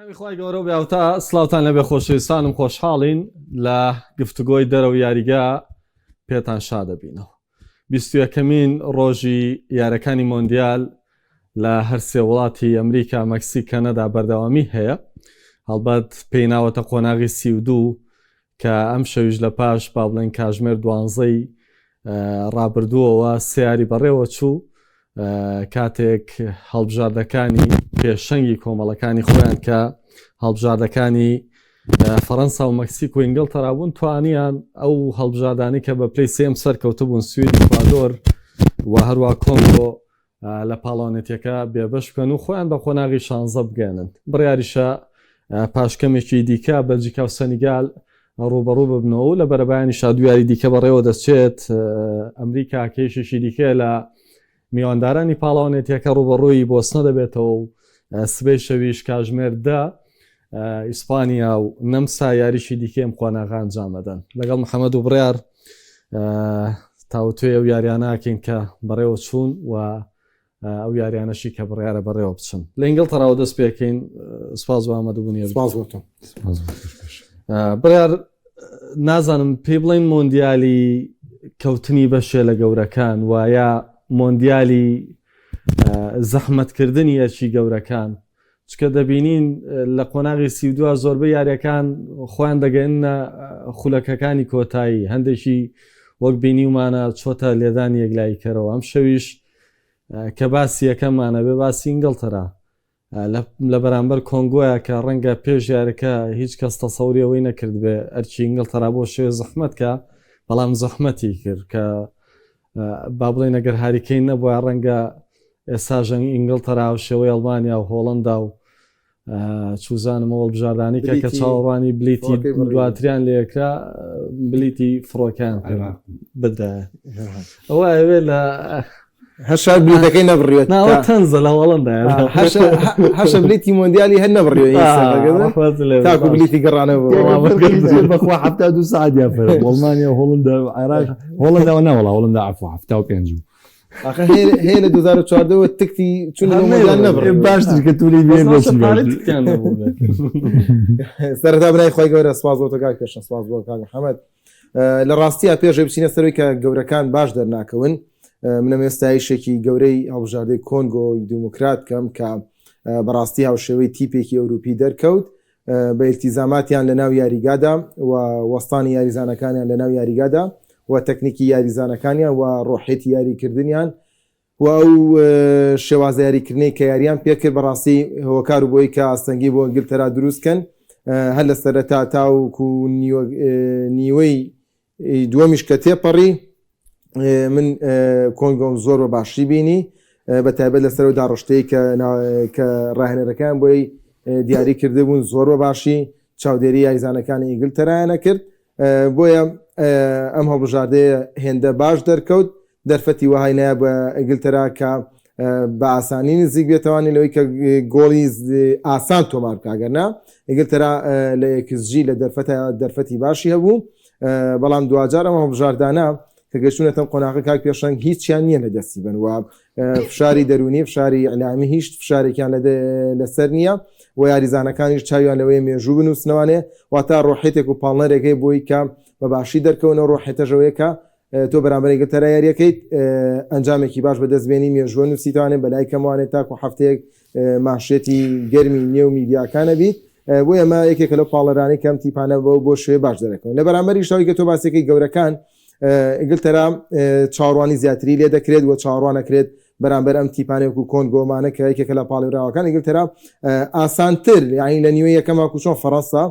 ناوی خوای گەورە و بێهاوتا سڵاوتان لەبێ خۆشەویستانم خۆشحاڵین لە گفتوگۆی دەرەوە یاریگا پێتان شادەبینەوە بیستویەکەمین ڕۆژی یارەکانی مۆندیال لە هەرسێ وڵاتی ئەمریکا مەکسیک کەنەدا بەردەوامی هەیە هەڵبەت پێی ناوەتە قۆناغی 32 کە ئەم شەویش لە پاش با بڵێن کاژمێر دوانزەی ڕابردووەوە سیاری بەڕێوە چوو کاتێک هەڵبژاردەکانی پێشەنگی کۆمەڵەکانی خۆیان کە هەڵبژاردەکانی فەەنسا و مەکسیک و ئینگلتەرا بوون توانیان ئەو هەڵبژاردانی کە بە پلی سێم سەرکەوتبوون سوید ئیکوادۆر و هەروە کۆنگۆ لە پاڵەوانێتیەکە بێبەش بکەن و خۆیان بە قۆناغی شانزە بگەێنن بڕیاریشە پاش کەمێکی دیکە بەلجیکا و سەنیگال ڕوبەڕوو ببنەوە و لە بەرەبایانی شادویاری دیکە بەڕێوە دەچێت ئەمریکا کێشێکی دیکە لە میواندارانی پاڵەوانێتیەکە ڕوبەڕووی بۆسنە دەبێتەوە و سبەی شەویش کاژمێر دە ئیسپانیا و نەمسا یاریشی دیکەی ئەم قۆناغە ئەنجام ئەدەن لەگەڵ محەممەد و بڕیار تاوتوێ ئەو یاریاناکەین کە بەڕێوە چوون و ئەو یاریانەشی کە بڕیارە بەڕێوە بچن لە ئینگڵتەراوە دەست پێکەین سپاس بۆ ئامادەبوونی سپاس بۆ تۆ بڕیار نازانم پێی بڵێن مۆندیالی کەوتنی بەشێ لە گەورەکان و یا مۆندیالی زەحمەتکردنی ئەرکی گەورەکان چکە دەبینین لە قۆناغی 32 زۆربەی یاریەکان خۆیان دەگەنە خولەکەکانی کۆتایی هەندێکی وەک بینیومانە چۆتە لێدانی یەکلاییکەرەوە ئەم شەویش کە باسی یەکەمانە بێ باسی ئینگڵتەرا لە بەرامبەر کۆنگۆیە کە ڕەنگە پێش یاریەکە هیچ کەس تەسەوری ئەوەی نەکردبێ ئەرکی ئینگڵتەرا بۆ شێوێ زەحمەت کە بەڵام زەحمەتی کرد کە با بڵێین ئەگەر هاری کەین نەبووە ڕەنگە ئێستا ژەنگ ئینگڵتەرا و شێوەی ئەڵمانیا و هۆڵندا و چوزانم هەڵبژاردانی کە کە چاوەڕوانی بلیتی دواتریان لەکرا بلیتی فڕۆکان بدرایە ئەوە ئەوێ لە هەشا بلیتەکەی نەبڕیوە ناوە تەنزە لە هۆڵندا هەشە بلیتی مۆندیالی هەر نەبڕیوە تاکو بلیتی گەڕانەوە بەخوا 72 ساعت یا فەرم ئەڵمانیا هۆڵندا عێراق هۆڵندا نەوەڵا هۆڵندا عفو 75 بوو ئاخە هەیە لە 2014ەوە تکتی چون مۆندیال نەبڕی باشتر کە تولی بێ سەرەتا برای خۆی گەورە سپاس بۆ تۆ کاک پێشەنگ سپاس بۆ کاک محەممەد لە ڕاستیا پێشەوەی بچینە سەرەوەی کە گەورەکان باش دەرناکەون منم ئێستایشێکی گەورەی هەڵبژاردەی کۆنگۆی دیموکرات کەم کە بەڕاستی هاوشێوەی تیپێکی ئەوروپی دەرکەوت بە ئیلتیزاماتیان لە ناو یاریگادا و وەستانی یاریزانەکانیان لە ناو یاریگادا و تەکنیکی یاریزانەکانیان و ڕۆحێتی یاریکردنیان و ئەو شێوازە یاریکردنەی کە یاریان پێکرد بەڕاستی هۆکار و بۆی کە ئاستەنگی بۆ ئینگلتەرا دروست کەن هەر لە سەرەتا تاوەکو نیوەی دووەمیش کە تێپەڕی من کۆنگۆم زۆر بە باشی بینی بە تایبەت لەسەر و داڕشتەی کە کە ڕاهێنەرەکان بۆی دیاری کردبوون زۆر بە باشی چاودێری یاریزانەکانی ئینگلتەرایانە کرد بۆیە ئەم هەڵبژاردەیە هێندە باش دەرکەوت دەرفەتی وەهای نایە بە ئینگلتەرا کە بە ئاسانی نزیک بێتەوانی لەوەی کە گۆڵی ئاسان تۆمار بکە گەرنا ئینگلتەرا لە xG لە دەرفەتە دەرفەتی باشی هەبوو بەڵام دواجار ئەم هەڵبژاردانە کە گەشتونەتەم قۆناغە کاک پێشەنگ هیچیان نییە لە دەستی بن و فشاری دەرونی فشاری ئیعلامی هیچ فشارێکیان لەسەر نییە و یاریزانەکانیش چاویان لەوەیە مێژوو بنووسنەوانێ واتە ڕۆحێتێک و پاڵنەرێک هەیە بۆی کە بە باشی دەرکەونەوە ڕۆحێتەشەوەیە کە تۆ بەرامبەر ئینگلتەرا یاریەکەیت ئەنجامێکی باش بەدەست بێنی مێژووە نووسیتوانێ بەلای کەموانێ تاکو هەفتەیەک مانشێتی گەرمی نێو میدیاکانە بیت بۆ ئێمە یەکێکە لەو پاڵەرانەی کەم تیپانە بۆ بۆ شوێ باش دەرەکەون لە بەرامبەری شەوەی کە تۆ باسێکی گەورەکان ئینگلتەرا چاوەڕوانی زیاتری لێ دەکرێت و چاوەڕوان ئەکرێت بەرامبەر ئەم تیپانەی وەکو کۆنگۆمانە کە یەکێکە لە پاڵێوراوەکان ئینگلتەرا ئاسانتر یعنی لە نیوەی یەکەم وەکو چۆن فەڕەنسا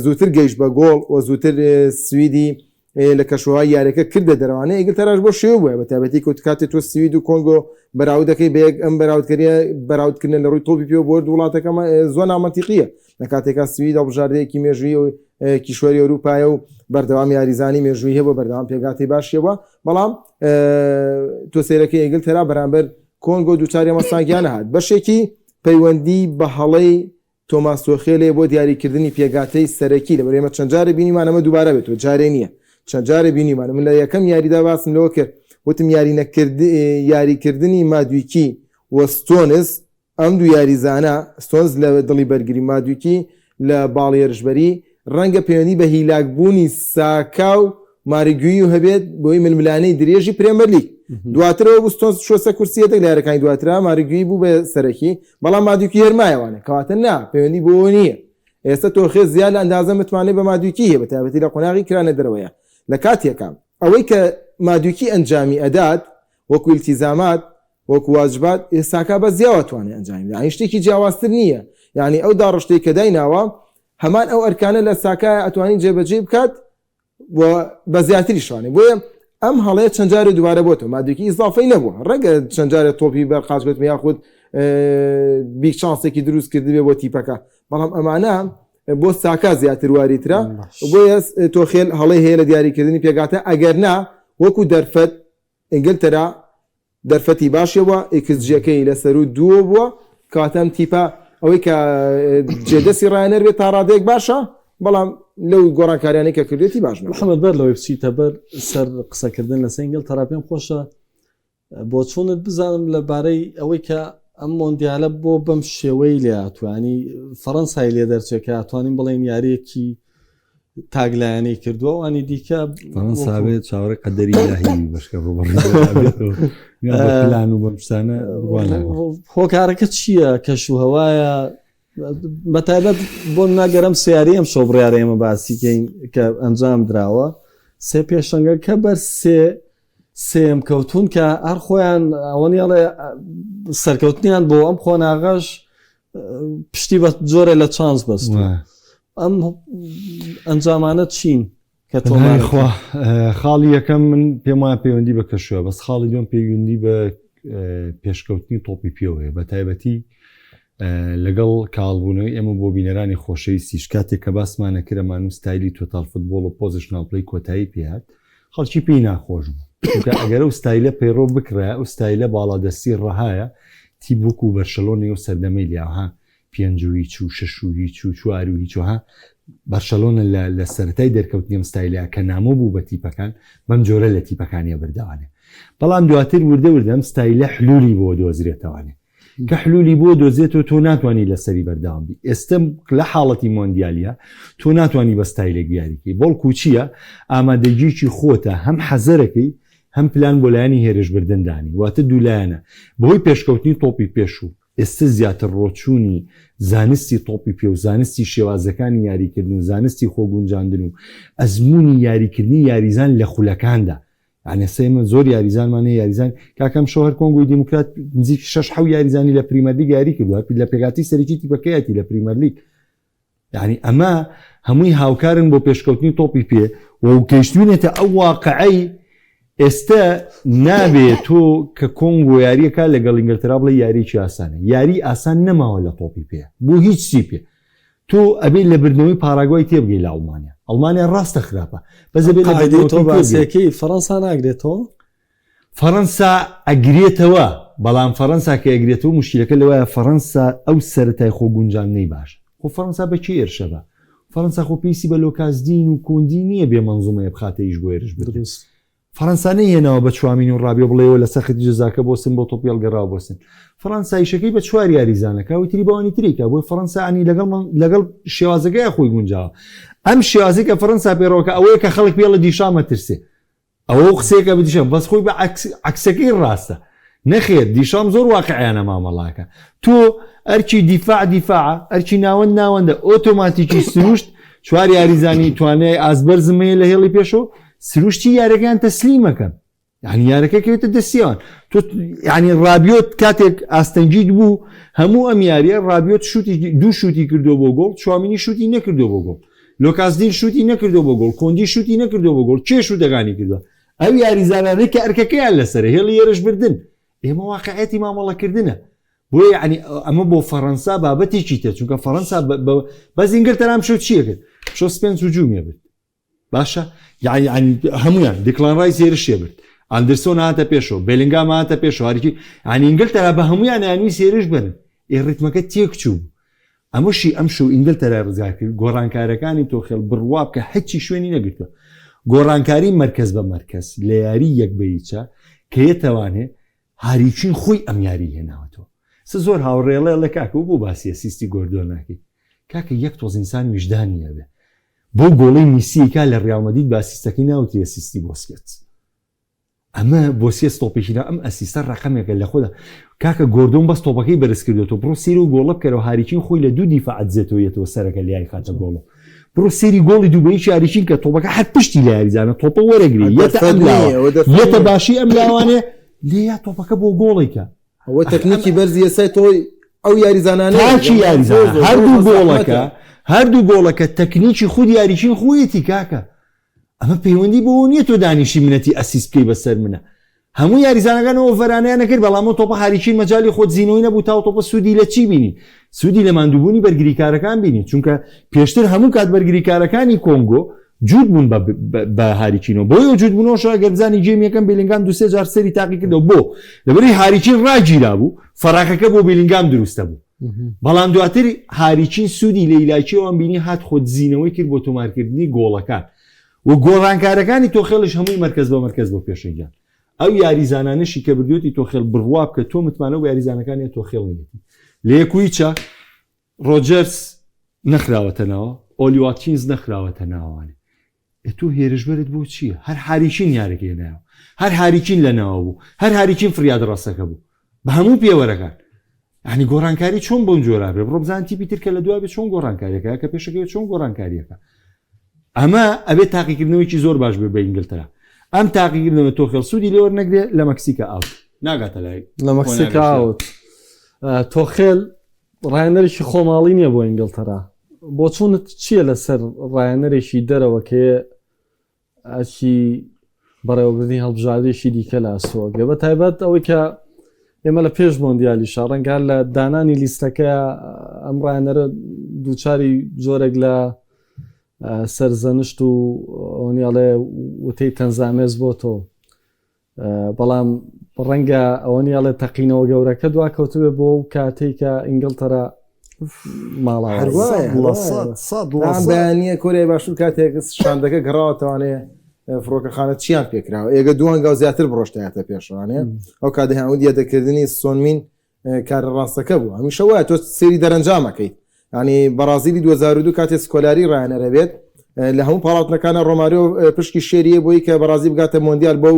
زووتر گەیشت بە گۆڵ و زووتر سویدی لە کەشوهەوای یاریەکە کردە دەرەوانە ئینگلتەراش بۆ شێوە بووە بە تایبەتی کە کاتێ تۆ سوید و کۆنگۆ بەراورد دەکەی بە یەک ئەم بەراوردکردنە بەراوردکردنە لە ڕووی تۆپی پێ بۆ هەردوو وڵاتەکە زۆر نامەنتیقیە لە کاتێکا سوید هەڵبژاردەیەکی مێژوویی و کیشوەری ئەوروپایە و بەردەوام یاریزانی مێژوویی هەبووە بەردەوام پێکهاتەی باشی هەبووە بەڵام تۆ سەیرەکەی ئینگلتەرا بەرامبەر کۆنگۆ دووچاری ئەم ئاستەنگیانە هات بەشێکی پەیوەندی بە هەڵەی تۆماس تۆخێلێ بۆ دیاریکردنی پێکهاتەی سەرەکی لەبەر ئێمە چەند جارێ بینیمان ئەمە دووبارە بێتەوە جارێ نییە چەند جارێ بینیمان من لە یەکەم یاریدا باسم لەوە کرد وتم یاری نەکرد یاریکردنی مادویکی و ستۆنز. ئەم دوو یاریزانە، ستۆنز لە دڵی بەرگری، مادویکی لە باڵی هێرشبەری، ڕەنگە پەیوەندی بە هیلاکبوونی ساکا و ماریگویو هەبێت بۆی ململانێی درێژی پرێمەرلیگ. دواتر ئەوە بوو ستۆنز چووە سەر کورسی یەدەگ لە یاریەکانی دواترا ماریگوی بوو بە سەرەکی، بەڵام مادویکی هەر مایەوانە، کەواتە نا پەیوەندی بەوە نییە. ئێستا تۆخێل زیاد لە ئەندازە متمانەی بە مادویکی هەیە بەتایبەتی لە قۆناغی کرانە دەرەوەیە. لە کاتێکا ئەوەی کە مادویکی ئەنجامی ئەدات وەکو ئیلتیزامات وەکو واجبات ئێستاکە بەس جیاوە توانێ ئەنجامی بدات یانی شتێکی جیاوازتر نییە یانی ئەو داڕشتەی کە دایناوە هەمان ئەو ئەرکانە لە ساکایە ئەتوانین جێبەجێی بکات و بە زیاتری شوانێ بۆیە ئەم هەڵەیە چەند جارێ دووبارە بۆتەوە مادێکی ئیزافەی نەبووە ڕەنگە چەند جارێ تۆپی بەر قاچ کەوتم یاخود بیگ چانسێکی دروست کردبێ بۆ تیپەکە بەڵام ئەمانە بۆ ساکا زیاتر واریترە بۆیە تۆخێل هەڵەی هەیە لە دیاریکردنی پێکهاتە ئەگەر نا وەکو دەرفەت ئینگلتەرا دەرفەتی باشی هەبووە، xG ەکەی لە سەروو دووەوە بووە، کەواتە ئەم تیپە ئەوەی کە جێدەستی ڕاهێنەر بێت تا ڕادەیەک باشە، بەڵام لەو گۆڕانکاریانەی کە کردوێتی باش نەبوو. محەمەد بەر لەوەی بچیتە بەر سەر قسەکردن لەسەر ئینگلتەرا پێم خۆشە بۆچوونت بزانم لە بارەی ئەوەی کە ئەم مۆندیالە بۆ بەم شێوەی لێ هاتووە ینی فەڕەنسای لێ دەرچێت کە ئەتوانین بڵێین یارییەکی تاکلایەنەی کردووە ئەوانی دیکە فەڕەنسا بێت چاوەڕێ قەدەری ئیلاهی بەشکە ڕووبەڕووی پلان و بەم شتانە هۆکارەکە چییە کەش و هەوایە بەتایبەت بۆ ناگەرم سیاری ئەم شەو بڕیارە ئێمە باسیکەین کە ئەنجام دراوە سێ پێشەنگەکە بەر سێ سێم کەوتون کە هەر خۆیان ئەوەنیڵێ سەرکەوتنیان بۆ ئەم قۆناغەش پشتی بە جۆرە لە چانس بەست ئەم ئەنجامانە چین کە تۆمارخوا خاڵی یەکەم من پێم وایە پەیوەندی بە کەشوە بەس خاڵی دوم پەیوەندی بە پێشکەوتنی تۆپی پێوەیە بە تایبەتی لەگەڵ کاڵبوونەوەی ئێمە بۆ بینەرانی خۆشەویستیش کاتێک کە باسمانە کرەمان و ستایلی total football و positional play کۆتایی پێهات خەڵکی پێی ناخۆش بوو چونکە ئەگەر ئەو ستایلە پەیڕەو بکرایە ئەو ستایلە باڵادەستی ڕەهایە تیپ وەکو بەرشەلۆنەی ئەو سەردەمەی لیا ها پێنج و هیچ و شەش و هیچ و چوار و هیچ و ها بەرشەلۆنە لە لە سەرەتای دەرکەوتنی ئەم ستایلە کە نامۆ بوو بە تیپەکان بەم جۆرە لە تیپەکانیە بردەوانێ بەڵام دواتر وردە وردە ئەم ستایلە حلولی بۆ دۆزرێتەوانێ کە حلولی بۆ دۆزێتەوە تۆ ناتوانی لەسەری بەردەوام بی ئێستە لە حاڵەتی مۆندیالیا تۆ ناتوانی بە ستایلێک یاریکەی بەڵکو چییە ئامادەگیی خۆتە هەم حەزەرەکەی هەم پلان بۆ لایەنی هێرشبردن دانی واتە دوولایەنە بەهۆی پێشکەوتنی تۆپی پێش و ئێستە زیاتر ڕۆچوونی زانستی تۆپی پێ و زانستی شێوازەکانی یاریکردن و زانستی خۆگونجاندن و ئەزموونی یاریکردنی یاریزان لە خولەکاندا یانی ئێستا ئێمە زۆر یاریزانمان هەیە یاریزان کاکە ئەمشەو هەر کۆنگۆی دیموکرات نزیک شەش حەو یاریزانی لە پریمەرلیگ یاری کردووە لە پێکهاتەی سەرەکی تیپەکەیەتی لە پریمەرلیگ یعنی ئەمە هەمووی هاوکارن بۆ پێشکەوتنی تۆپی پێ و گەیشتوینێتە ئەو واقعەی ئێستا نابێ تۆ کە کۆنگۆ یاریەکە لەگەڵ ئینگلتەرا بڵێ یاریی ئاسانە یاری ئاسان نەماوە لە تۆپی پێ بۆ هیچ تیپێ تۆ ئەبێ لە بردنەوەی پاراگوای تێبگەی لە ئەڵمانیا ئەڵمانیا ڕاستە خراپە بەس ئەبێ لە قاعدەی بردنەوەکەی تۆ تێبگەی. باسیەکەی فەڕەنسا ناگرێتەوە؟ فەڕەنسا ئەگرێتەوە بەڵام فەڕەنسا کە ئەگرێتەوە موشکیلەکە لەوایە فەڕەنسا ئەو سەرەتای خۆ گونجاندنەی باشە خۆ فەڕەنسا بە کێ هێرشە بە فەڕەنسا خۆ پێویستی بە لۆکاس دین و کۆندی نییە بێ مەنزومەیە بخاتە ئیش بۆ هێرش بردن دروست. فەرەنسا نەیهێناوە بە چوامین و ڕابیۆ بڵێەوە لەسەر خەتی جەزاکە بۆسن بۆ تۆپی هەڵگەڕاوە بۆسن فەرەنسا ئیشەکەی بە چوار یاریزانەکە و تری بەوانی تریکە بۆی فەرەنسا ئەنی لەگەڵ لەگەڵ شێوازەکەی خۆی گونجاوە ئەم شێوازی کە فەرەنسا پێڕەوەکە ئەوەیە کە خەڵک پێڵە دیشامە ترسێ ئەوە قسەیەکە بە دیشام بەس خۆی بە عەکسەکەی ڕاستە نەخێر دیشام زۆر واقعیانە مامەڵاکە تۆ ئەرکی دیفاع دیفاع ئەرکی ناوەند ناوەندە ئۆتۆماتیکی سروشت چوار یاریزانی توانای ئازبەرزم هەیە لە هێڵی پێشەوە سروشتی یارەکەیان تەسلیمەکەن یعنی یارەکە کەوێتە دەستیان تۆ یعنی ڕابیۆت کاتێک ئاستەنگیت بوو هەموو ئەم یاریە ڕابیۆت شوتی دوو شوتی کردو بۆ گۆڵ چوامینی شوتی نەکردو بۆ گۆڵ لۆکاسدین شوتی نەکردو بۆ گۆڵ کۆندی شوتی نەکردو بۆ گۆڵ کێ شوتەکانی کردووە ئەو یاریزانانەی کە ئەرکەکەیان لەسەر هێڵی هێرش بردن ئێمە واقعەتی مامەڵەکردنە بۆیە یعنی ئەمە بۆ فەڕەنسا بابەتێکی تر چونکە فەڕەنسا بەس ئینگلتەرا ئەمشەو چییە کرد شۆ سپێنس و جومیە برد باشە یعنی یعنی هەمویان دیکلان ڕایس هێرشێ برد ئەندرسۆن هاتە پێشەوە بێلنگام هاتە پێشەوە هەرکی یعنی ئینگلتەرا بە هەمویان یانویست هێرش بەرن ئێ ڕیتمەکە تێک چوو ئەمەشی ئەمشەو ئینگلتەرای ڕزگار کرد گۆڕانکارەکانی تۆخێل بڕوا بکە هەچی شوێنی نەگرتووە گۆڕانکاری مەرکەز بە مەرکەز لە یاری یەک بە هیچە کە یەتەوانێ هاری کین خۆی ئەم یاری هێناوەتەوە. سە زۆر هاوڕێڵێ ڵێ کاکە و بۆ باسی assist ی گۆردۆن ناکەی کاکە یەک تۆز ئینسان ویژدانی هەبێ بۆ گۆڵی میسی کا لە ڕیاڵ مەدید بە assist ەکەی ناوتری assist ی بۆسکێتس ئەمە بۆسیەس تۆپێکی نا ئەم assist ە ڕەقەمێکە لە خۆدا کاکە گۆردۆن بەس تۆپەکەی بەرز کردوێتەوە بڕۆ سەیری و گۆڵە بکەرەوە هاریکین خۆی لە دوو دیفاع دزێتەوە یەتەوە سەرەکە لیای خاتە گۆڵۆ بڕۆ سەیری گۆڵی دوو بەیەکی هاریکین کە تۆپەکە هەر پشتی لە یاریزانە تۆپە وەرەگری یەتە ئەم لاوە یەتە باشی ئەم لاوانێ لێیا تۆپەکە بۆ گۆڵێکە ئەوە تەکنیکی بەرزی ئێستای تۆی ئەو یاریزانانەیە تاکی یاریزان هەردوو گۆڵەکە هەردوو گۆڵەکە تەکنیکی خود یاریچین خۆیەتی کاکە ئەمە پەیوەندی بەوە نییە تۆ دانیشی منەتی assist بکەی بەسەر منە هەموو یاریزانەکان ئۆڤەرانیان نەکرد بەڵام ئەو تۆپە هاریکین مەجای خۆ دزینەوەی نەبوو تا تۆپە سوودی لە چی بینی سوودی لە ماندووبوونی بەرگریکارەکان بینی چونکە پێشتر هەموو کات بەرگریکارەکانی کۆنگۆ جووت بوون بە هاریکینەوە بۆیە جووت بوونەوە ئەگەر بزانی game یەکەم بێلینگام دوسێ جار سەری تاقی کردەوە بۆ لەبەری هاریکین ڕاگیرا بوو فەراخەکە بۆ بێلینگام دروستە بوو بەڵام دواتر هاریکین سوودی لە ئیلاکیەوەم بینی هات خۆ دزینەوەی کرد بۆ تۆمارکردنی گۆڵەکان و گۆڕانکارەکانی تۆخێڵیش هەمووی مەرکەز بە مەرکەز بۆ پێشەنگیان ئەو یاریزانانەشی کە بردوێتی تۆخێڵ بڕوا بکە تۆ متمانە بە یاریزانەکانی تۆخێڵ نیەتی لە یەکویچە ڕۆجەرز نەخراوەتە ناوە ئۆلی واتکینز نەخراوەتە ناوانێ ئێ تۆ هێرشبەرت بۆ چییە هەر هاریکین یارەکەی ناوە هەر هاریکین لە ناوە بوو هەر هاریکین فریاد ڕەسەکە بوو بە هەموو پێوەرەکان ینی گۆڕانکاری چۆن بۆم جۆرا بێ بڕۆ بزان تیپی تر کە لە دوا بێ چۆن گۆڕانکاریەکە کە پێشەکەی چۆن گۆڕانکاریەکە ئەمە ئەبێت تاقیکردنەوەیکی زۆر باش بێ بە ئینگلتەرا ئەم تاقیکردنەوە تۆخێڵ سوودی لێوەر نەگرێ لە مەکسیکا out ناگاتە لای لە مەکسیکا out تۆخێل ڕاهێنەرێکی خۆماڵی نییە بۆ ئینگلتەرا. بۆچوونت چییە لەسەر ڕاهێنەرێکی دەرەوە کە ئەرکی بەڕێوەبردنی هەڵبژاردەیەکی دیکە لە ئەستۆگرێ بە تایبەت ئەوەی کە ئێمە لە پێش مۆندیالیشا ڕەنگە لە دانانی لیستەکە ئەم ڕاهێنەرە دووچاری جۆرێک لە سەرزەنشت و ئەوەنیاڵێ وتەی تەنزامێز بۆ تۆ بەڵام ڕەنگە ئەوە نیە ئەڵێ تەقینەوە گەورەکە دوا کەوتبێ بۆ و کاتێک کە ئینگلتەرا ماڵاوە بەیانە کۆریای باشوور کاتێک شاندەکە گەڕاوەتەوانێ فڕۆکەخانە چیان پێکراوە ئێگە دوانگاو زیاتر بڕۆشتایەتە پێشوانێ ئەو کاتە هەموو دیەدەکردنی سۆنمین کارە ڕاستەکە بوو هەمیشە وایە تۆ سێری دەرەنجامەکەیت ینی بەڕازیلی 2002 کاتێ سکۆلاری ڕایەنەرە بێت لە هەموو پاڵاوتنەکانە ڕۆماریۆ پشکی شێریە بۆی کە بەڕازی بگاتە مۆندیال بەو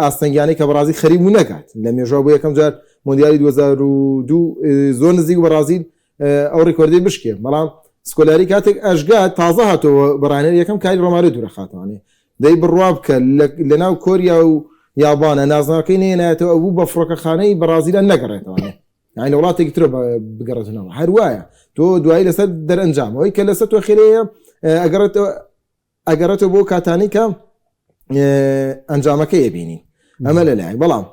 ئاستەنگیانەی کە بەڕازی خەریک بوو نەگات لە مێژوە بۆ یەکەم جار مۆندیالی 2002 زۆر نزیک بەڕازیل ئەو ڕیکۆردی بشکێ بەڵام سکۆلاری کاتێک ئەشگا تازە هاتەوە بەڕانەر یەکەم کاری ڕۆماریۆ دوورەخاتوانێ دەی بڕوا بکە لەناو کۆریا و یابانە نازناوەکەی نەیەنایەتەوە ئەبوو بە فڕۆکەخانەی بەڕازیلە نەگەڕێتەوە یانی لە وڵاتێکی ترە بگەڕێتنەوە هەر وایە تۆ دوایی لەسەر دەرەنجام ئەوەی کە لەسەر تۆ خێرەیە ئەگەڕێتەوە ئەگەڕێتەوە بۆ کاتانی کە ئەنجامەکەی ئەبینین ئەمە لەلایەک بەڵام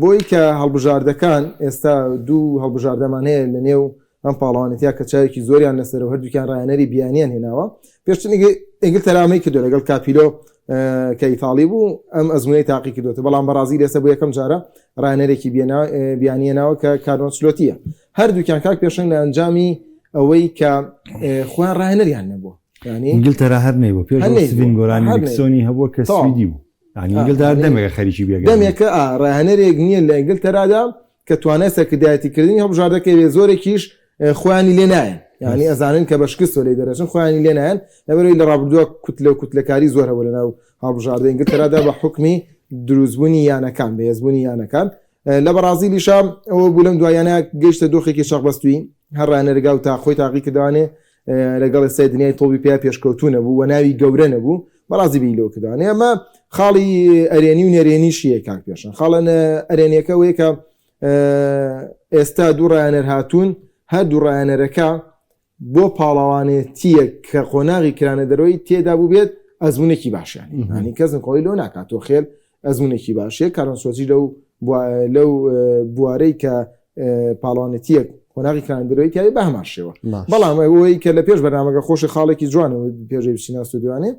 بۆی کە هەڵبژاردەکان ئێستا دوو هەڵبژاردەمان هەیە لە نێو ئەم پاڵەوانێتیا کە چاوێکی زۆریان لەسەر و هەردووکیان ڕایەنەری بیانیان هێناوە پێشتر ئینگلتەرا ئەمەی کردو لەگەڵ کاپیلۆ کە ئیتاڵی بوو ئەم ئەزمونەی تاقی کردوێتە بەڵام بەڕازیل ئێستا بۆ یەکەم جارە ڕایەنەرێکی بیانیە ناوە کە کارلۆ ئەنچلۆتیە هەردووکیان کاک پێشەنگ لە ئەنجامی ئەوەی کە خۆیان ڕایەنەریان نەبووە ئینگلتەرا هەر نەیبوو پێش سڤین گۆرانی ئەریکسۆنی هەبووە کە سویدی بوو یعنی ئینگلتەرا دەمێکە خەریکی بێگانە دەمێکە ڕاهێنەرێک نییە لە ئینگلتەرادا کە توانای سەرکردایەتیکردنی هەڵبژاردەکەی بێ زۆرێکیش خۆیانی لێ نایەن یعنی ئەزانن کە بە شکستەوە لێی دەرەچن خۆیانی لێ نایەن لەبەرەوەی لە ڕابردووە کوتلە و کوتلەکاری زۆر هەبوو لەناو هەڵبژاردە ئینگلتەرادا بە حوکمی دروستبوونی یانەکان بەهێزبوونی یانەکان لە بەڕازیلیشا ئەوە بوو لەم دواییانە گەیشتە دۆخێکی چەقبەستووی هەر ڕانەرگا و تا خۆی تاقی کردوانێ لەگەڵ ئێستای دنیای تۆپی پێ پێشکەوتوو نەبوو و ناوی گەورە نەبوو بەڕازی بی لەو کردوانێ ئەمە خاڵی ئەرێنی و نەرێنیشی هەیە کاک پێشەنگ خاڵە ئەرێنیەکە ئەوەیە کە ئێستا دوو ڕایەنەر هاتوون هەر دوو ڕایەنەرەکە بۆ پاڵەوانێتیەک کە قۆناغی کرانە دەرەوەی تێدا بوو بێت ئەزمونێکی باشیان ینی کەس نکۆڵی لۆ ناکات تۆخێل ئەزمونێکی باشە کارلۆ ئەنچلۆتی لەو لەو بوارەی کە پاڵەوانێتیەک قۆناغی کرانە دەرەوەی تیاوی بە هەمان شێوە بەڵام ئەوەی کە لە پێش بەرنامەکە خۆشی خاڵێکی جوانە پێشەی بچینە ستۆدیوانێ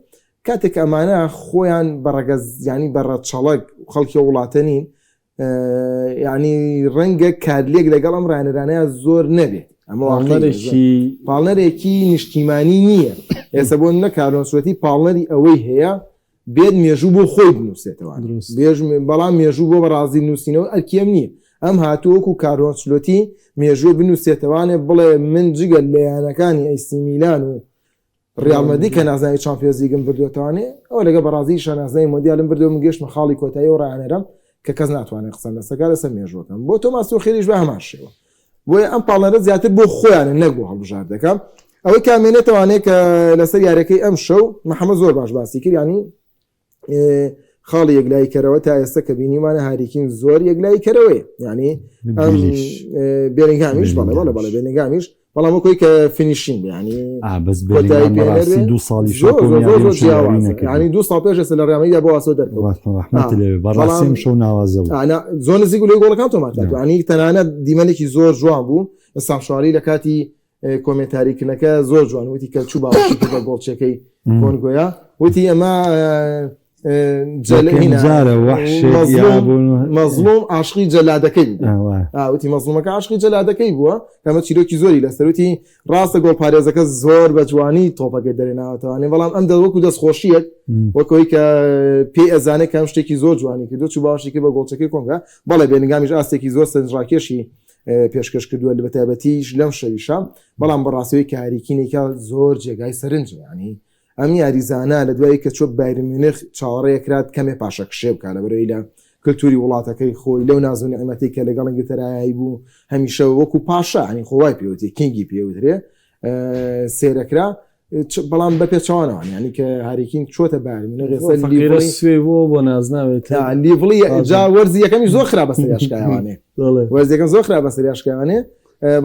کاتێک ئەمانە خۆیان بە ڕەگەز ینی بە ڕەچەڵەک خەڵکی وڵاتە نین یعنی ڕەنگە کارلێک لەگەڵ ئەم ڕانەرانەیە زۆر نەبێت ئەمە پاڵنەرێکی پاڵنەرێکی نیشتیمانی نییە ئێستا بۆ نە کارلۆ ئەنچلۆتی پاڵنەری ئەوەی هەیە بێت مێژوو بۆ خۆی بنووسێتەوە بێژ بەڵام مێژوو بۆ بەڕازیل نووسینەوە ئەرکیم نییە. ئەم هاتووە وەکو کارلۆ ئەنچلۆتی مێژووی بنووسێتەوانێ بڵێ من جگە لە یانەکانی ئەیسی میلان و ڕیال مەدرید کە نازناوی چامپیۆنزلیگم بردووەتەوانێ ئەوە لەگە بەڕازیلیشا نازناوی مۆندیالم بردووە من گەشتمە خاڵی کۆتایی و ڕایانەرم کە کەس ناتوانێت قسەم لەسەر کات لەسەر مێژووەکەم بۆ تۆماس تۆخێلیش بە هەمان شێوە بۆیە ئەم پاڵنەرە زیاتر بۆ خۆیانە نەک بۆ هەڵبژاردەکە ئەوەی کامێنێتەوانێ کە لەسەر یاریەکەی ئەم شەو محەممەد زۆر باش باسی کرد ینی خاڵی یەکلایی کەرەوە تا ئێستا کە بینیمانە هاریکین زۆر یەکلایی کەرەوەی ینی بێرنگامیش بەڵێ بەڵێ بەڵێ بێرنگامیش بەڵام وەکۆی کە finishing ینی بەس بێرنگام دو ساڵی ینی دو ساڵ پێش ئێستا لە ڕیامیدا بۆ واسۆ دەرکەوت بەڕاستیم شەو ناوازە زۆر نزیک لەی گۆڵەکان تۆمار کرد ینی تەنانەت دیمەنێکی زۆر جوان بوو سامشواری لە کاتی commentary کردنەکە زۆر جوان وتی کە چوو باوەشی کرد بە گۆڵچەکەی کۆنگۆیا وتی ئەمە مەزڵوم عاشقی جەلادەکەی وتی مەزڵومەکە عاشقی جەلادەکەی بووە ئەمە چیرۆکی زۆری لەسەروتی ڕاستە گۆڵ پارێزەکە زۆر بە جوانی تۆپەکەی دەرێناوەتەوانێ بەڵام ئەم دەوەکو دەستخۆشیەک وەکەوەی کە پێی ئەزانێت کەم شتێکی زۆر جوانی کردو چوو باوەشی کرد بە گۆڵچەکەی کۆنگا بەڵێ بێلنگامیش ئاستێکی زۆر سەرنجڕاکێشی پێشکەش کردووە لە بەتایبەتیش لەم شەویشە بەڵام بەڕاستەوەی کە هاریکینێکە زۆر جێگای سەرنج ینی ئەم یاریزانە لە دوایی کە چۆ بایرن میونخ چاوەڕێکرات کەمێ پاشەکشێ بکە لە بەرەی لە کللتوری وڵاتەکەی خۆی لەو ناز و نعمەتی کە لەگەڵ ئینگلتەرایی بوو هەمیشە وەکو پاشا ینی خۆوای پێوتێ king ی پێوترێ سێرەکرا بەڵام بە پێچەوانەوە ینی کە هاریکین چۆتە بایرن میونخ سوێ بۆ بۆ نازناوێت level ی جا وەرزی یەکەمی زۆر خراپ بەسەر یاشکایوانێ وەرزی یەکەم زۆر خراپ بەسەر یاشکایوانێ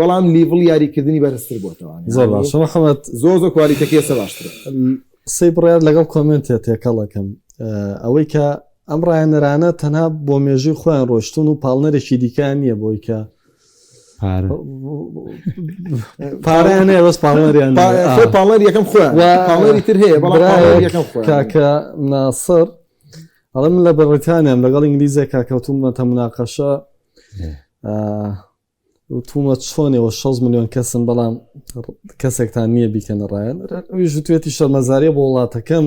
بەڵام level یاریکردنی بەرزتر بۆتەوە زۆر باشە محەممەد زۆر زۆر quality ەکەی ئێستا باشترە قسەی بڕیار لەگەڵ comment ێ تێکەڵەکەم ئەوەی کە ئەم ڕایەنەرانە تەنها بۆ مێژووی خۆیان ڕۆشتون و پاڵنەرێکی دیکەیان نییە بۆی کە پارەیان هەیە بەس پاڵنەریان پاڵنەر یەکەم خۆیان پاڵنەری تر هەیە بەڵام یەکەم خۆیان کاکە ناسر ئەڵێ من لە بەڕیتانیام لەگەڵ ئینگلیزێکا کەوتومەتە مناقەشە وتومە چۆن ئێوە 6 ملیۆن کەسن بەڵام کەسێکتان نییە بیکەنە ڕایەن ئەویش وتوێتی شەرمەزاریە بۆ وڵاتەکەم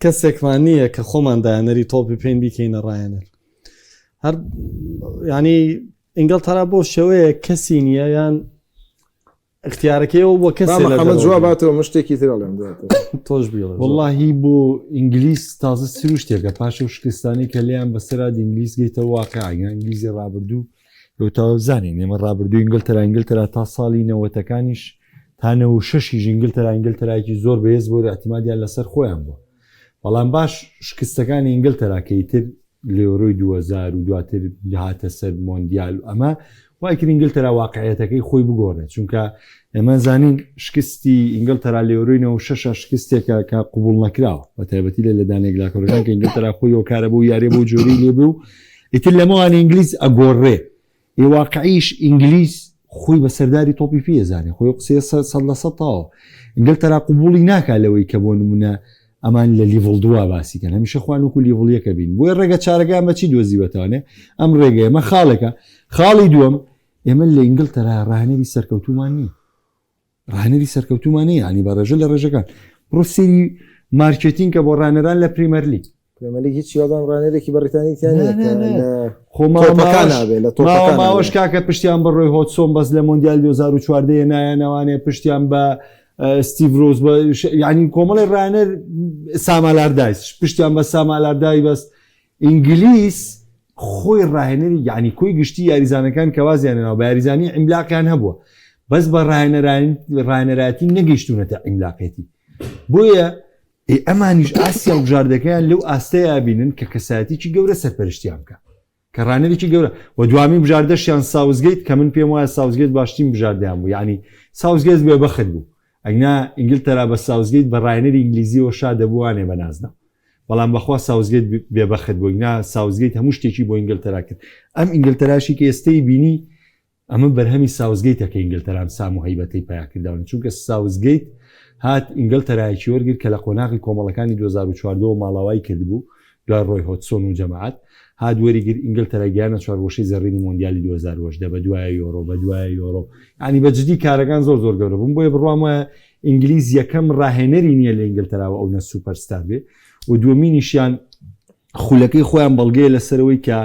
کەسێکمان نییە کە خۆمان دایانەری تۆپی پێین بیکەینە ڕایەنەر هەر ینی ئینگلتەرا بۆ شێوەیە کەسی نییە یان اختیارەکەی ئەو بۆ کەسێ لە محەممەد جواب باتەوە من شتێکی تر ئەڵێم دواتر. تۆش بیڵێ وەڵاهی بۆ ئینگلیز تازە سروشتێکە پاش ئەو شکستانەی کە لێیان بەسەرا ئینگلیز گەیتە واقع یان ئینگلیزی ڕابردوو لەو زانین ئێمە ڕابردوو ئینگلتەرا ئینگلتەرا تا ساڵی نەوەتەکانیش تا نەوە شەشیش ئینگلتەرا ئینگلتەرایەکی زۆر بەهێز بۆ اعتمادیان لەسەر خۆیان بووە بەڵام باش شکستەکانی ئینگلتەرا کە ئیتر لێۆرۆی 2000 و دواتر هاتە سەر مۆندیال و ئەمە وای کرد ئینگلتەرا واقعیەتەکەی خۆی بگۆڕێت چونکە ئێمە زانین شکستی ئینگلتەرا لێۆرۆی 96 شکستێکە کە قوبول نەکراوە بە تایبەتی لە لێدانێک لاکەوەکان کە ئینگلتەرا خۆی هۆکارە بۆ یاریە بۆ جۆری لێبوو ئیتر لەمەوان ئینگلیز ئەگۆڕێ ئێ واقعیش ئینگلیز خۆی بە سەرداری تۆپی پێ ئەزانێ خۆی قسەیە سەد لە سەد تەواوە ئینگلتەرا قبوڵی ناکا لەوەی کە بۆ نمونە ئەمان لە level دووە باسی کەن هەمیشە خوان وەکو level یەکە بین بۆیە ڕێگە چارەکەیان بە چی دۆزیوەتەوانێ ئەم ڕێگەیە مە خاڵێکە خاڵی دووەم ئێمە لە ئینگلتەرا ڕاهێنەری سەرکەوتومان نییە ڕاهێنەری سەرکەوتومان نییە ینی بە ڕێژە لە ڕێژەکان بڕۆ سەیری مارکێتینگ کە بۆ ڕانەران لە پریمەرلیگ پرێمەرلیگ هیچ یادان ڕانەرێکی بەڕیتانی تیا نییە کە لە خۆ تۆپەکان نابێ لە تۆپەکان ماوەش کاکە پشتیان بە ڕۆی هۆتسۆن بەس لە مۆندیال 2014 نایانەوانێ پشتیان بە ستیڤ ڕۆز بە یعنی کۆمەڵی ڕانەر سامالاردایس پشتیان بە سامالاردای بەس ئینگلیس خۆی ڕاهێنەری یعنی کۆی گشتی یاریزانەکان کە وازیان هێناوە بە یاریزانی عیملاقیان هەبووە بەس بە ڕاهێنەرایەتی نەگەیشتونەتە عیملاقێتی بۆیە ئێ ئەمانیش ئاستی هەڵبژاردەکەیان لەو ئاستەیا ئەبینن کە کەسایەتیکی گەورە سەرپەرشتیان بکا کە ڕانەرێکی گەورە و دوامین بژاردەشیان ساوزگەیت کە من پێم وایە ساوزگەیت باشترین بژاردەیان بوو یعنی ساوزگەیت بێ بەخت بوو ئەگنا ئینگلتەرا بە ساوزگەیت بە ڕاهێنەری ئینگلیزیەوە شا دەبووانێ بە نازناو بەڵام بەخوا ساوزگەیت بێبەخت بوو ئەگنا ساوزگەیت هەموو شتێکی بۆ ئینگلتەرا کرد ئەم ئینگلتەراشی کە ئێستەی بینی ئەمە بەرهەمی ساوسگەیتە کە ئینگلتەرا ئەم سام و هەیبەتەی پیا کردەوە، چونکە ساوسگەیت هات ئینگلتەرایەکی وەرگرت کە لە قۆناغی کۆمەڵەکانی 2014 وە ماڵاوایی کردبوو دوای ڕۆی هۆدسۆن و جەماعەت هات وەریگرت ئینگلتەرای گەیانە چوارگۆشەی زێڕینی مۆندیالی 2018 بە دوایە یۆرۆ بە دوایە یۆرۆ یانی بە جدی کارەکان زۆر زۆر گەورە بوون بۆیە بڕوام وایە ئینگلیز یەکەم ڕاهێنەری نییە لە ئینگلتەراوە ئەو نە سوپەرستار بێ و دووەمینیشیان خولەکەی خۆیان بەڵگەیە لەسەرەوەی کە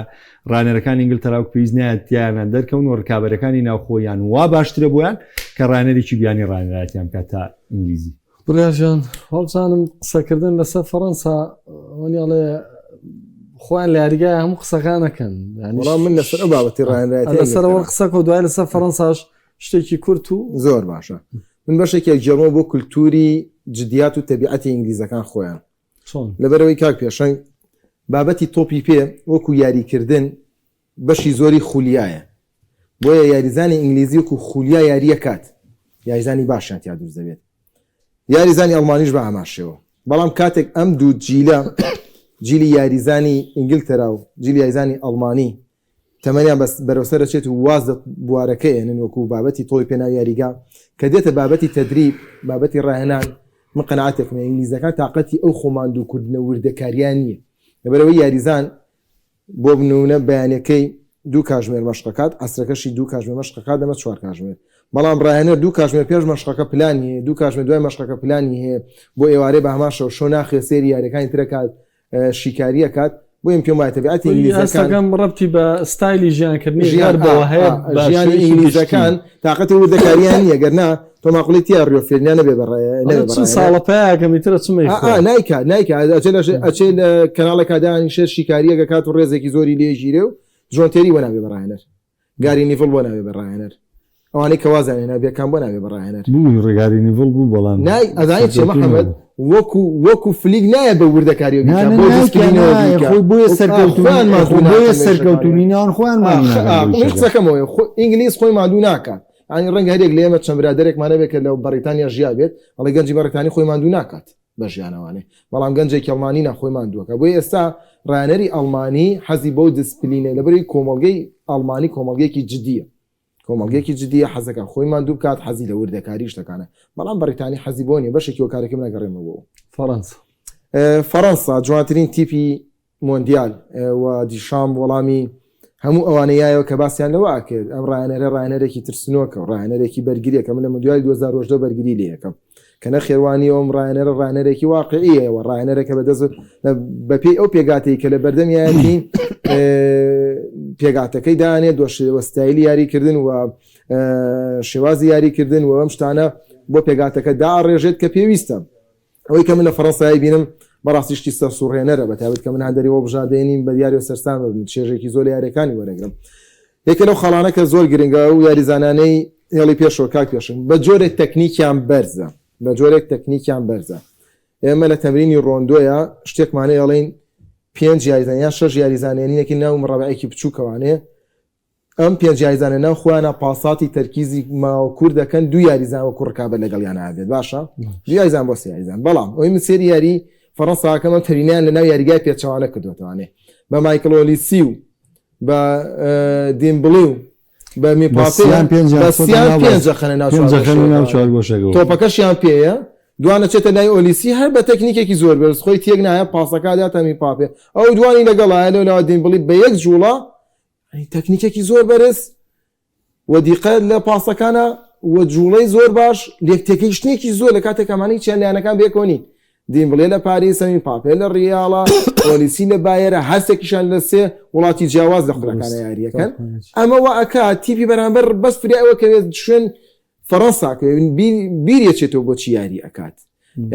ڕانەرەکانی ئینگلتەرا وەک پێویست نایەت تیایانە دەرکەون و ڕکابەرەکانی ناوخۆیان وا باشترە بۆیان کە ڕانەرێکی بیانی ڕانەرایەتیان بکات تا ئینگلیزی. بڕیار جان وابزانم قسەکردن لەسەر فەڕەنسا وەنی ئەڵێ خۆیان لە یاریگای هەموو قسەکان نەکەن وەڵام من لەسەر ئەو بابەتی ڕانەرایەتی لەسەرەوە قسەکە و دوای لەسەر فەڕەنساش شتێکی کورت و زۆر باشە من بەشێکی ئەگێڕمەوە بۆ کولتوری جدیات و تەبیعەتی ئینگلیزەکان خۆیان چۆن؟ لەبەرئەوەی کاک پێشەنگ بابەتی تۆپی پێ وەکو یاریکردن بەشی زۆری خولیایە بۆیە یاریزانی ئینگلیزی وەکو خولیا یاریەکات یاریزانی باشیان تیا دروست دەبێت یاریزانی ئەڵمانیش بە هەمان شێوە بەڵام کاتێک ئەم دوو جیلە جیلی یاریزانی ئینگلتەرا و جیلی یاریزانی ئەڵمانی تەمەنیان بەس بەرەو سەر ئەچێت و واز لە بوارەکە ئێنن وەکو بابەتی تۆپی پێ ناو یاریگا کە دێتە بابەتی تەدریب بابەتی ڕاهێنان من قەناعەتێکم هەیە ئینگلیزەکان تاقەتی ئەو خۆ ماندووکردنە وردەکاریان نییە لەبەرئەوەی یاریزان بۆ بنوونە بەیانەکەی دوو کاژمێر مەشقەکات عەسرەکەشی دوو کاژمێر مەشقەکات دەمە چوار کاژمێر بەڵام ڕاهێنەر دوو کاژمێر پێش مەشقەکە پلانی هەیە دوو کاژمێر دوای مەشقەکە پلانی هەیە بۆ ئێوارێ بە هەمان شەو شەو ناخوێ سەیری یاریەکانی ترەکات شیکاری ئەکات بۆیە پێم وایە تەبیعەتی ئینگلیزەکان ئەگەم ڕەبتی بە ستایلی ژیانکردنی ژیان بەوە هەیە ژیانی ئینگلیزەکان تاقەتی وردەکاریان نییە گەر نا تۆ ماقولی تیا ڕیۆ فێرنیا نەبێ بە چ ساڵە پیاکەمی ترە چمە نایکا نایکا ئەچێ لە ئەچێ لە کەناڵێکا دانیشێ شیکاریەکە کات و ڕێزێکی زۆری لێ ژیرێ و جۆن تێری وەنابێ بە ڕاهێنەر گاری نیڤڵ بۆ نابێ بە ڕاهێنەر ئەوانەی کە وازیان هێنا بێکام بۆ نابێ بە ڕاهێنەر بوو ڕێگاری نیڤڵ بوو بەڵام نای ئەزانی چیە محەممەد وەکو وەکو فلیک نایە بە وردەکاری و بیکا بۆ دیسپلینەوە بیکا خۆی بۆیە سەرکەوتوو خۆیان ماندوو بۆیە ناکەن لە سەرکەوتوو نان خۆیان ماندوو ناکەن بۆ من ئیشەکە. قسەکەمەوەیە خۆ ئینگلیز خۆی ماندوو ناکات یانی ڕەنگە هەرێک لە ئێمە چەند برادەرێکمان هەبێت کە لە بەڕیتانیا ژیا بێت ئەڵێ گەنجی بەڕیتانی خۆی ماندوو ناکات بە ژیانەوانێ بەڵام گەنجێکی ئەڵمانی نا خۆی ماندووەکە بۆیە ئێستا ڕاهێنەری ئەڵمانی حەزی بەو دیسپلینە لەبەرەوەی کۆمەڵگەی ئەڵمانی کۆمەڵگەیەکی جدیە کۆمەڵگەیەکی جدیە حەزەکە خۆی ماندوو بکات حەزی لە وردەکاری شتەکانە بەڵام بەڕیتانی حەزی بۆ نیە بەشێکی هۆکارەکەی من ئەگەڕێمەوە بۆ فەڕەنسا. فەڕەنسا جوانترین تیپی مۆندیال و دیشامپ وەڵامی هەموو ئەوانە یایەوە کە باسیان لەوە ئەکرد ئەم ڕاهێنەرە ڕاهێنەرێکی ترسنۆکە و ڕاهێنەرێکی بەرگریە کە من لە مۆندیالی 2018 بەرگری لێ یەکەم کە نەخێوانی ئەوم ڕاهێنەرە ڕاهێنەرێکی واقعیە و ڕاهێنەرێکە بەدەست بەپێی ئەو پێگاتەی کە لە بەردەمیایەتی پێگاتەکەی دانێت وە ستایلی یاریکردن و شێوازی یاریکردن و ئەم شتانە بۆ پێگاتەکە داڕێژێت کە پێویستە ئەوەی کە من لە فەڕەنسای بینم بەڕاستی شتی سەرسوڕهێنەرە بە تایبەت کە من هاندەری هەڵبژاردەیە نیم بە دیاری و سەرسام بم چێژێکی زۆر لە یاریەکانی وەرەگرم یەکێ لەو خاڵانە کە زۆر گرنگە و یاریزانانەی هێڵی پێشەوە کاک پێشنگ بە جۆرێک تەکنیکیان بەرزە بە جۆرێک تەکنیکیان بەرزە ئێمە لە تەمرینی ڕۆندۆیە شتێکمانەیە ئەڵێین پێنج یاریزان یان شەش یاریزانێنیەکی ناو مڕەبعێکی بچووکەوانێ ئەم پێنج یاریزانە ناو خۆیانا پاساتی تەرکیزی ماوە کورت دەکەن دوو یاریزان وەکو ڕکابەر لەگەڵیانا هەبێت باشە دوو یاریزان بۆ سێ یاریزان بەڵام ئەوەی من سێری یاری فەڕەنساکەم ئەم تەرینیان لە ناو یاریگای پێچەوانە کردوەتەوانێ بە مایکڵ ئۆلیسی و بە دیمبڵی و بە میپاپێ بەسیان پێنجەخەنە ناو چوارگۆشەکەەوە تۆپەکەشیان پێیە دوانە چێتە لای ئۆلیسی هەر بە تەکنیکێکی زۆر بەرز خۆی تێک نایە پاسەکە داتە میپاپێ ئەو دوانی لەگەڵایە لەو لاوە دیمبڵی بە یەک جوڵە تەکنیکێکی زۆر بەرز و دیقەت لە پاسەکانە و جوڵەی زۆر باش لێک تێگەیشتنێکی زۆر لە کاتێک ئەمانەی چیان لایەنەکان بێکەوە نین دیمبڵێ لە پاریس سەمی پاپێ لە ڕیاڵە پۆلیسی لە بایەرە هەرسێکیشان لە سێ وڵاتی جیاواز لە خولەکانە یاریەکەن ئەمە وا ئەکا تیپی بەرامبەر بەس فریای ئەوە کەوێت شوێن فەڕەنسا کەوێت بیریەچێتەوە بۆچی یاری ئەکات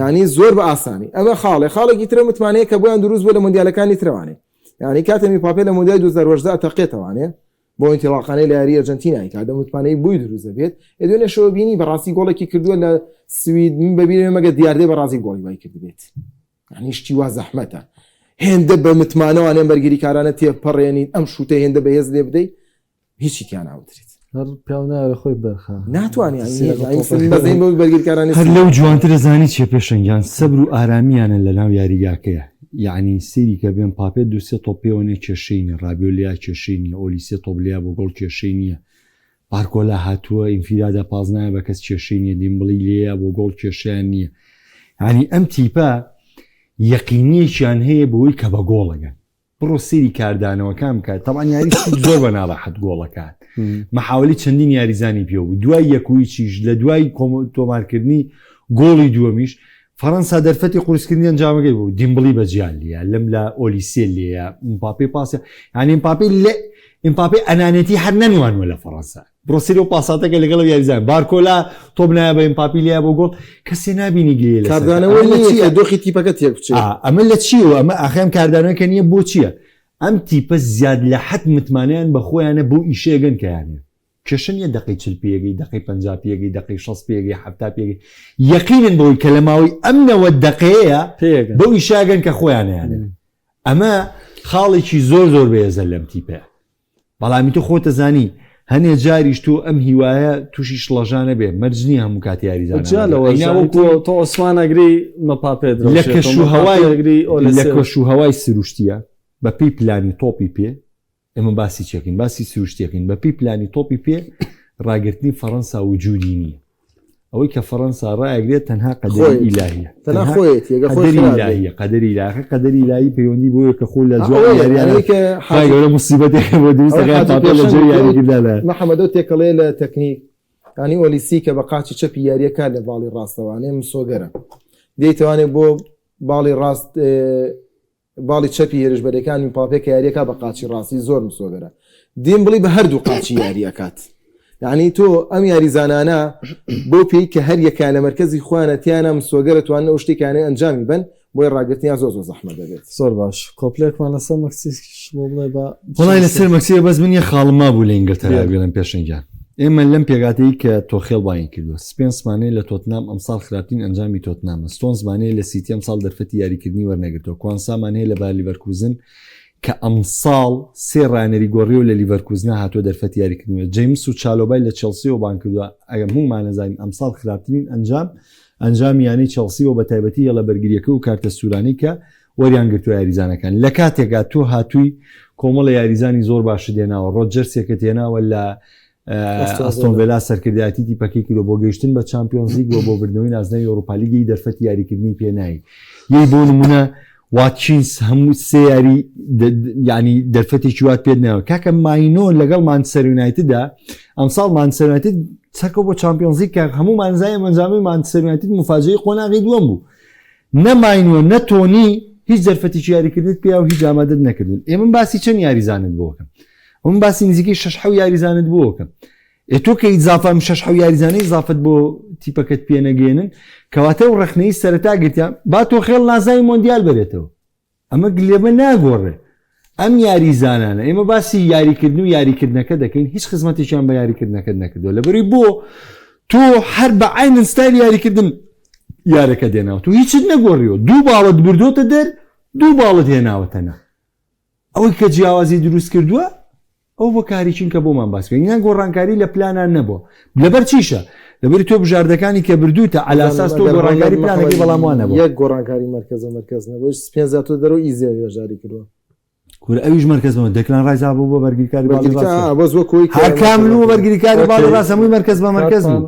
یعنی زۆر بە ئاسانی ئەمە خاڵێ خاڵێکی ترە متمانەیە کە بۆیان دروست بوو لە مۆندیالەکانی ترەوانێ یعنی کاتێ میپاپێ لە مۆندیای 2018 تەقێتەوانێ بۆ ئینتیڵاقانەی لە یاری ئەرجەنتینای کات متمانەی بۆی دروست دەبێت ئێ دوێنێ شەوە بینی بەڕاستی گۆڵێکی کردووە لە سوید من بەبیرمە مەگە دیاردەی بەڕازی گۆڵی وای کردبێت یعنی شتی وا زەحمەتە هێندە بە متمانەوانێن بەرگریکارانە تێپەڕێنین ئەم شوتە هێندە بەهێز لێ بدەیت هیچی تیا ناوترێت. هەر پیاو نایەوێ خۆی بەرخا. ناتوانێ بەزەین بەو بەرگریکارانەی هەر لەو جوانتر ئەزانی چیە پێشەنگ گیان سەبر و ئارامیانە لەناو یاریگاکەیە یەعنی سەیری کە بێن پاپێ دوو سێ تۆپ پێوە نیە کێشەی نیە ڕابیۆ لیا کێشەی نیە ئۆلیسێ تۆپ لیا بۆ گۆڵ کێشەی نیە بارکۆلا هاتووە ئینفیرادا پاس نایە بە کەس کێشەی نیە دیمبڵی لێیە بۆ گۆڵ کێشەیان نیە یەعنی ئەم تیپە یەقینیەکیان هەیە بەوەی کە بە گۆڵ ئەگەن بڕۆ سەیری کاردانەوەکان بکە تەبعەن یاری سوود زۆر بە ناڕەحەت گۆڵەکان مەحاولی چەندین یاریزانی پێ بوو دوای یەکویچیش لە دوای تۆمارکردنی گۆڵی دووەمیش فەرەنسا دەرفەتی قورسکردنی ئەنجامەکەی بوو دیمبڵی بە جیا لێیە لەم لە ئۆلیسێ لێیە مپاپێ پاسە یعنی مپاپێ لە ئمپاپێ ئەنانێتی هەر نەنوانوە لە فەرەنسا بڕۆ سەیری ئەو پاساتەکە لەگەڵ ئەو یاریزان بارکۆلا تۆپ نایە بە ئمپاپی لێیە بۆ گۆڵ کەسێ نابینی گلەیی لەسەر بکات. کاردانەوە ئەمە لە نییە چییە؟ کە دۆخی تیپەکە تێک بچێت. ئا ئەمە لە چییەوە ئەمە ئاخە ئەم کاردانەوەیە کە نییە بۆ چییە؟ ئەم تیپە زیاد لە حەد متمانەیان بە خۆیانە بەو ئیشەیەگەن کە یانەوێ کێشە نییە دەقەی 40 پێگەی دەقەی 50 پێگەی دەقەی 60 پێگەی 70 پێگەی یەقینن بەوەی کە لە ماوەی ئەم 90 دەقەیە پێگەن. بەو ئیشەگەن کە خۆیانیانێ ئەمە خاڵێکی زۆر زۆر بەهێزە لەم تیپەیە بەڵامی تۆ خۆتە زانی هەنێ جاریش تۆ ئەم هیوایە تووشی شڵەژانە بێ مەرج نییە هەموو کات یاریزانان جا لەوە ئەینا ژانی وەکو تۆ تۆ عوسمان ئەگری مەپاپێ لە درەوشێتەوە کەش و مەپاپێ هەوای ئەگری لە ئۆلێسێ کەش و هەوای سروشتیە بە پێی پلانی تۆپی پێ ئێمە باسی چیەکەین باسی سروشتیەکەین بە پێی پلانی تۆپی پێ ڕاگرتنی فەڕەنسا وجودی نییە ئەوەی کە فەڕەنسا ڕایگرێت تەنها قەدەری خۆیەتی. ئیلاهیە تەنها تەنها خۆیەتی ئەگەر خۆی قەدەری خراپ بێ. ئیلاهیە قەدەری ئیلاهی قەدەری ئیلاهی پەیوەندی بۆیە کە خۆ لە جواب ئەوەیە، یاریانە ئەوەی کە خوای حاجی گەورە موسیبەتێک بۆ دروست ئەوەی دەکات حاجی پاپێ لە پێشەنگ جێی وتی یاریکردنا لە محەمەد ئەو تێکەڵەیە لە تەکنیک یانی ئۆلیسی کە بە قاچی چەپی یاریەکە لە باڵی ڕاستەوانێ مسۆگەرە دێیتەوانێ بۆ باڵی ڕاست باڵی چەپی هێرشبەرەکان مپاپێ کە یاریەکە بە قاچی ڕاستی زۆر مسۆگەرە دیمبڵی بە هەردوو قاچی یاری ئەکات یعنی تۆ ئەم یاریزانانە بۆ پێی کە هەر یەکیان لە مەرکەزی خۆیانە تیانە مسۆگەرە توانن ئەو شتێکیانە ئەنجامی بن بۆیە ڕاگرتنیان زۆر زۆر زەحمەت دەبێت. زۆر باش کۆپلێکمان لەسەر مەکسیکیش بۆ بڵێ بە وەڵای لەسەر مەکسیکە بەس من یە خاڵم مابوو لە ئینگلتەرا بێڵم پێشەنگیان ئێمە لەم پێگاتەی کە تۆخێڵ باین کردووە سپێنسمانەیە لە تۆتنام ئەمساڵ خراپترین ئەنجامی تۆتنامە ستۆنزمانەیە لە سیتی ئەمساڵ دەرفەتی یاریکردنی وەرنەگرتووە کوانسامان هەیە لە بار لیڤەرکوزن کە ئەمساڵ سێ ڕانەری گۆڕیەوە لە لیڤەرکوزنە هاتووە دەرفەتی یاریکردنی جەیمس و چالۆبای لە چێڵسیەوە بان کردووە ئەگەر هەموومان نەزانین ئەمساڵ خراپترین ئەنجام ئەنجامی یانەی چێڵسی بووە بەتایبەتی هێڵە بەرگرییەکە و کارتە سوورانەی کە وەریان گرتووە یاریزانەکان لە کاتێکا تۆ هاتووی کۆمەڵە یاریزانی زۆر باشت هێناوە ڕۆجەرسێکت هێناوە لە ئەستۆن ڤێلا سەرکردایەتی تیپەکەی کردووە بۆ گەیشتن بە چامپیۆنزلیگ و بۆ بردنەوەی نازناوی ئەوروپالیگی دەرفەتی یاریکردنی پێ نایی یەی بۆ نمونە واتکینس هەموو سێ یاری ینی دەرفەتێکی وات پێت ناوە کاکە ماینۆ لەگەڵ مانچستەر یونایتددا ئەمساڵ مانچستەر یونایتد سەرکەوت بۆ چامپیۆنزلیگ کە هەموو مانزای ئەنجامی مانچستەر یونایتد مفاجەی قۆناغی دووەم بوو نە ماینۆ نە تۆنی هیچ دەرفەتێکی یاریکردنت پێیا و هیچ ئامادەت نەکردن ئێ من باسی چەند یاریزانت بۆکەم من باسی نزیکەی شەش حەو یاریزانت بۆکەم ئێ تۆ کە ئیزافە ئەم شەش حەو یاریزانەی ئیزافەت بۆ تیپەکەت پێ نەگەێنن کەواتە و ڕەخنەی سەرەتا گرتیان با تۆخێڵ نازای مۆندیال بەرێتەوە ئەمە گلێمە ناگۆڕێ ئەم یاریزانانە ئێمە باسی یاریکردن و یاریکردنەکە دەکەین هیچ خزمەتێکیان بە یاریکردنەکەت نەکردووە لەبەری بۆ تۆ هەر بە عینن ستایلی یاریکردن یارەکە دێناوە تۆ هیچت نەگۆڕیوە دوو باڵت بردۆتە دەر دوو باڵت هێناوەتەنە ئەوەی کە جیاوازی دروست کردووە ئەو هۆکاریچین کە بۆمان باس کردن یان گۆڕانکاری لە پلانان نەبووە لەبەر چیشە لەبەری تۆ بژاردەکانی کە بردووتە عەلاساس تۆ گۆڕانکاری پلانەکەی بەڵام وانە بوو یەک گۆڕانکاری مەرکەزە مەرکەز نەبوو سپێنزا تۆ دەرەوە ئیزێ هێژاری کردووە کورە ئەویش مەرکەز بە دەکلان ڕایزا بوو بۆ بەرگریکاری باڵی ڕاست بەس وەک خۆی هەر کامل بوو بەرگریکاری باڵی ڕاست هەمووی مەرکەز بە مەرکەز بوو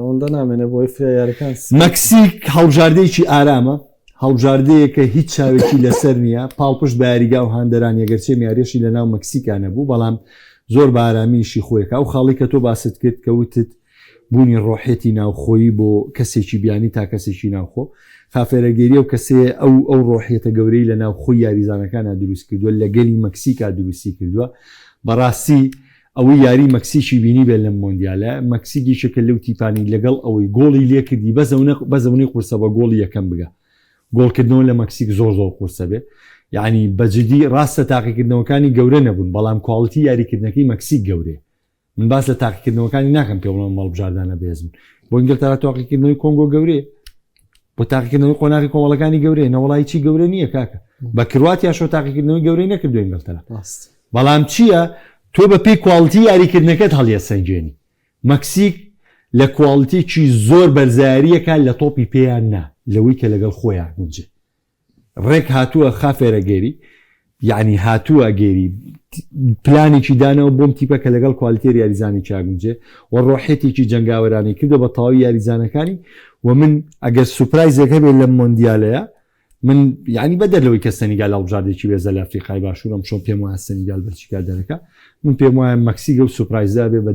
ئەوەندە نامێنێ بۆی فرە یاریەکان مەکسیک هەڵبژاردەیەکی ئارامە هەڵبژاردەیەکە هیچ چاوێکی لەسەر نییە، پاڵپشت بە یاریگا و هاندەران ئەگەرچی ئەم یاریەشی لەناو مەکسیکا نەبوو، بەڵام زۆر بە ئارامی ئیشی خۆی ئەکا. ئەو خاڵەی کە تۆ باست کرد کە وتت بوونی ڕۆحیەتی ناوخۆیی بۆ کەسێکی بیانی تا کەسێکی ناوخۆ، خافێرەگێری ئەو کەسەیە ئەو ئەو ڕۆحیەتە گەورەی لە ناوخۆی یاریزانەکانا دروست کردووە، لە گەلی مەکسیکا دروستی کردووە. بەڕاستی ئەوەی یاری مەکسیکی بینیبێت لەم مۆندیالە، مەکسیک یەکێکە لەو تیپانەی لەگەڵ ئەوەی گۆڵی لێکردی بەس ئەونە بەس ئەونەی قورسە بە گۆڵی یەکەم بگا. گۆڵکردنەوە لە مەکسیک زۆر زۆر قورسە بێ. یانی بە جدی ڕاستە تاقیکردنەوەکانی گەورە نەبوون بەڵام quality یاریکردنەکەی مەکسیک گەورەیە. من باس لە تاقیکردنەوەکانی ناکەم پێ بڵێم هەڵبژاردانە بەهێز بوون. بۆ ئینگلتەرا تاقیکردنەوەی کۆنگۆ گەورەیە. بۆ تاقیکردنەوەی قۆناغی کۆمەڵەکانی گەورەیە نەوەڵا هیچی گەورە نییە کاکە. بە کرواتیاشەوە تاقیکردنەوەی گەورەی نەکردووە ئینگلتەرا. ڕاست. بەڵام چییە تۆ بە پێی quality یاریکردنەکەت هەڵیەسەنگێنی. مەکسیک لە quality ێکی زۆر بەرزایارییەکە لە تۆپی پێیان نا لەوەی کە لەگەڵ خۆیان گونجێ. ڕێک هاتووە خافێرە گێری یەعنی هاتووە گێری پلانێکی داناوە بۆم تیپە کە لەگەڵ quality یاریزانێکی ئاگونجێ و ڕۆحێتێکی جەنگاوەرانەی کردو بە تەواوی یاریزانەکانی و من ئەگەر surprise ێک هەبێت لەم مۆندیالەیە من یعنی بەدەر لەوەی کە سەنیگال هەڵبژاردێکی بێزە لە ئەفریقای باشوورم چۆن پێم وایە سەنیگال بەلجیکا دەرەکە من پێم وایە مەکسیگە و surprise ا بێ بە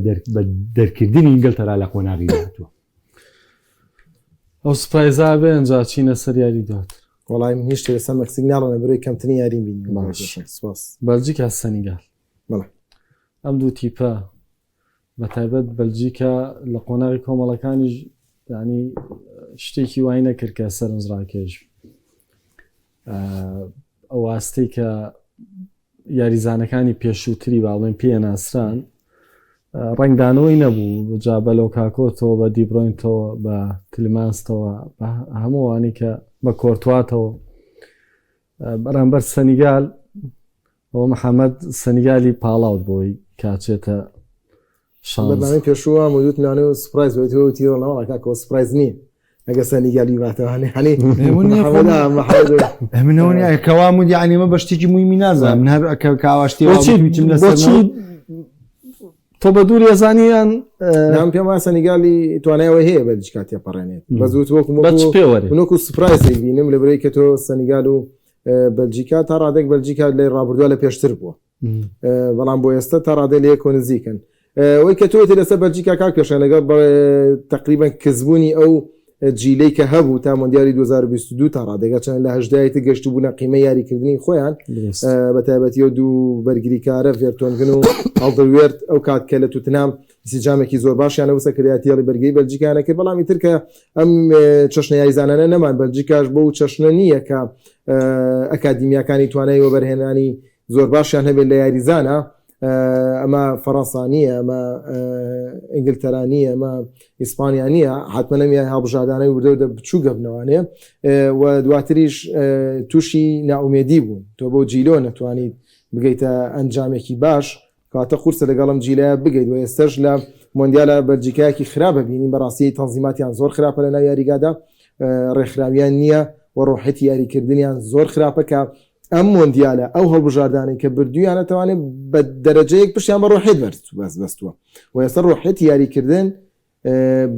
دەرکردنی ئینگلتەرا لە قۆناغی داهاتووە. ئەو surprise ە بێ ئەنجا چینە سەر یاری دواتر. وەڵای من هیچ شتێ لەسەر مەکسیک ناڵێم لەبەرئەوەی کەمترین یاریم بینیوە. باش. سپاس. بەلجیکا سەنیگال. بەڵێ. ئەم دوو تیپە بە تایبەت بەلجیکا لە قۆناغی کۆمەڵەکانیش یانی شتێکی وای نەکرد کە سەرنجڕاکێش ئەو ئاستەی کە یاریزانەکانی پێشووتری با بڵێن پێ ناسران ڕەنگدانەوەی نەبوو جا بە لۆکاکۆتەوە بە دیبرۆینتەوە بە تلمانستەوە بە هەمووانی کە بە کۆرتواتەوە بەرامبەر سەنیگال ئەوە محەممەد سەنیگالی پاڵاوت بۆی کاچێتە شانس. بەرنامەی پێشوو وام وت نانێ و surprise بۆی تۆ وتی وەڵا کاکە surprise نییە ئەگە سەنیگالی باتەوانێ هەنی منەوە کەوا مود یعنی مە بە شتێکی مویمی نازانم من هەر کە کاواشتی وتم لەسەر تۆ بە دوور ێزانیان نام پێم وایە سەنیگالی توانایەوە هەیە بەلجیکا تێپەڕێنێت بەس وت وەکو پێوەرێ وەکو surprise بینم لە برای کە تۆ سەنیگال و بەلجیکا تا ڕادێک بەلجیکا لە ڕابردووە لە پێشتر بووە بەڵام بۆ ئێستا تا ڕادەی لە یەکەوە نزیکن ئەوەی کە تۆ لەسەر بەلجیکا کاک پێشان لەگەڵ تقریبا کزبوونی ئەو جیلەی کە هەبوو تا مۆندیالی 2022 تا ڕادێگە چەند لە هەژدای تر گەشت بوونە قیمە یاریکردنی خۆیان بە تایبەتی و دوو بەرگریکارە ڤێرتۆنگن و ئەڵدەوێرت ئەو کات کە لە توتنام سیجامێکی زۆر باشیانە وسە کردیاتیڵی بەرگری بەلجیکانە کرد بەڵام ئیتر کە ئەم چەشنە یاریزانانە نەمان بەلجیکاش بەو چەشنە نییە کە ئەکادیمیاکانی توانای وەبەرهێنانی زۆر باشیان هەبێت لە یاریزانە ئەمە فەڕەنسا نییە ئەمە ئینگلتەرا نییە ئەمە ئیسپانیا نییە حتمما ئەم هەڵبژاردانەی وردە وردە بچووک گەبنەوانێ و دواتریش تووشی ناومێدی بوون تۆ بۆ جیلۆ نەتوانیت بگەیتە ئەنجامێکی باش کەواتە قورسە لەگەڵ ئەم جیلە بگەیت و ئێستەش لە مۆندیالە بەلجیکایەکی خراپە بینین بەڕاستی تەنزیماتیان زۆر خراپە لە ناو یاریگادا ڕێکخراویان نییە و ڕۆحەتی یاریکردنیان زۆر خراپە کە ئەم مۆندیالە ئەو هەڵبژاردانەی کە بردوویانە توانێت بە دەرەجەیەک پشتیان بە ڕۆحێت بەستووە و ئێستا ڕۆحێتی یاریکردن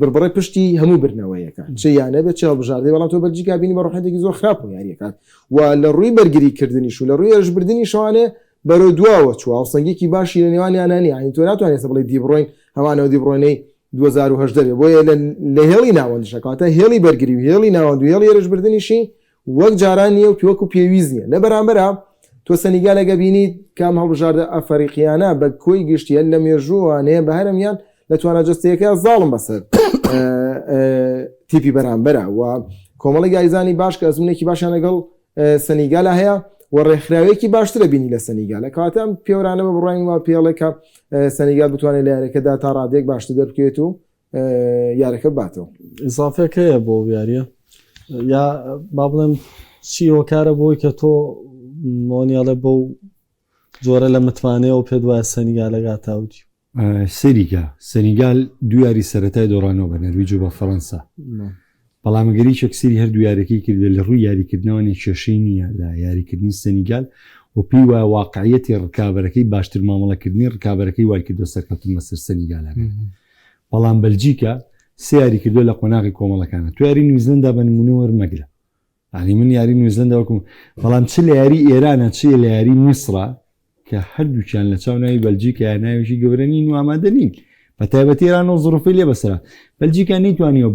بڕبڕەی پشتی هەموو بردنەوەیەکە چ یانە بێت چ هەڵبژاردەی بەڵام تۆ بەلجیکا بینی بە ڕۆحێتێکی زۆر خراپ بۆ یاریەکان و لە ڕووی بەرگری کردنیش و لە ڕووی هێرشبردنی شوانێ بەرەو دواوە چووە هاوسەنگێکی باشی لە نێوانیانە نییە یانی تۆ ناتوانێت ئێستا بڵێی دیبڕۆین هەمانەوە دیبڕۆینەی 2018 بێ بۆیە لە هێڵی ناوەندیشە کەواتە هێڵی بەرگری و هێڵی ناوەند و هێڵی هێرشبردنیشی وەک جاران نییە و وەکو پێویست نییە. لە بەرامبەرا تۆ سەنیگالێک ئەبینیت کە ئەم هەڵبژاردە ئەفەریقییانە بە کۆی گشتی هەر لە مێژووەوانەیە بە هەرەمیان لە توانا جەستەیەکەیان زاڵن بەسەر تیپی بەرامبەرا و کۆمەڵێک یاریزانی باش کە ئەزمونێکی باشیان لەگەڵ سەنیگالا هەیە و ڕێکخراوێکی باشترە بینی لە سەنیگالە کەواتە ئەم پێوەرانە بە بڕوای من وا پێڵێ کە سەنیگال بتوانێت لە یاریەکەدا تا ڕادەیەک باشتر دەربکەوێت و یارەکە باتەوە. ئیزافەیەک هەیە بۆ ئەو یاریە یا با بڵێم چی هۆکارە بۆی کە تۆ مۆنیاڵێ بەو جۆرە لە متمانەیەوە پێت وایە سەنیگال ئەگاتە ئەودیو؟ سەریگا سەنیگال دوو یاری سەرەتای دۆڕانەوە بە نەرویج و بە فەرەنسا بەڵام گەر یەکێک سەیری هەردوو یاریەکەی کردبێت لە ڕووی یاریکردنەوە نێ کێشەی نییە لە یاریکردنی سەنیگال و پێی وایە واقعیەتی ڕکابەرەکەی باشتر مامەڵەکردنی ڕکابەرەکەی وای کردووە سەرکەوتن بەسەر سەنیگالا بێت بەڵام بەلجیکا سێ یاری کردووە لە قۆناغی کۆمەڵەکانە تۆ یاری نیوزلەندا بە نمونە وەرمەگرە یانی من یاری نیوزلەندا وەکو بەڵام چ لە یاری ئێرانە چ لە یاری میسرا کە هەردووکیان لە چاو ناوی بەلجیکا یا ناوێکی گەورە نین و ئامادە نین بە تایبەتی ئێران و زڕوفی لێ بەسرا بەلجیکا نەیتوانیوە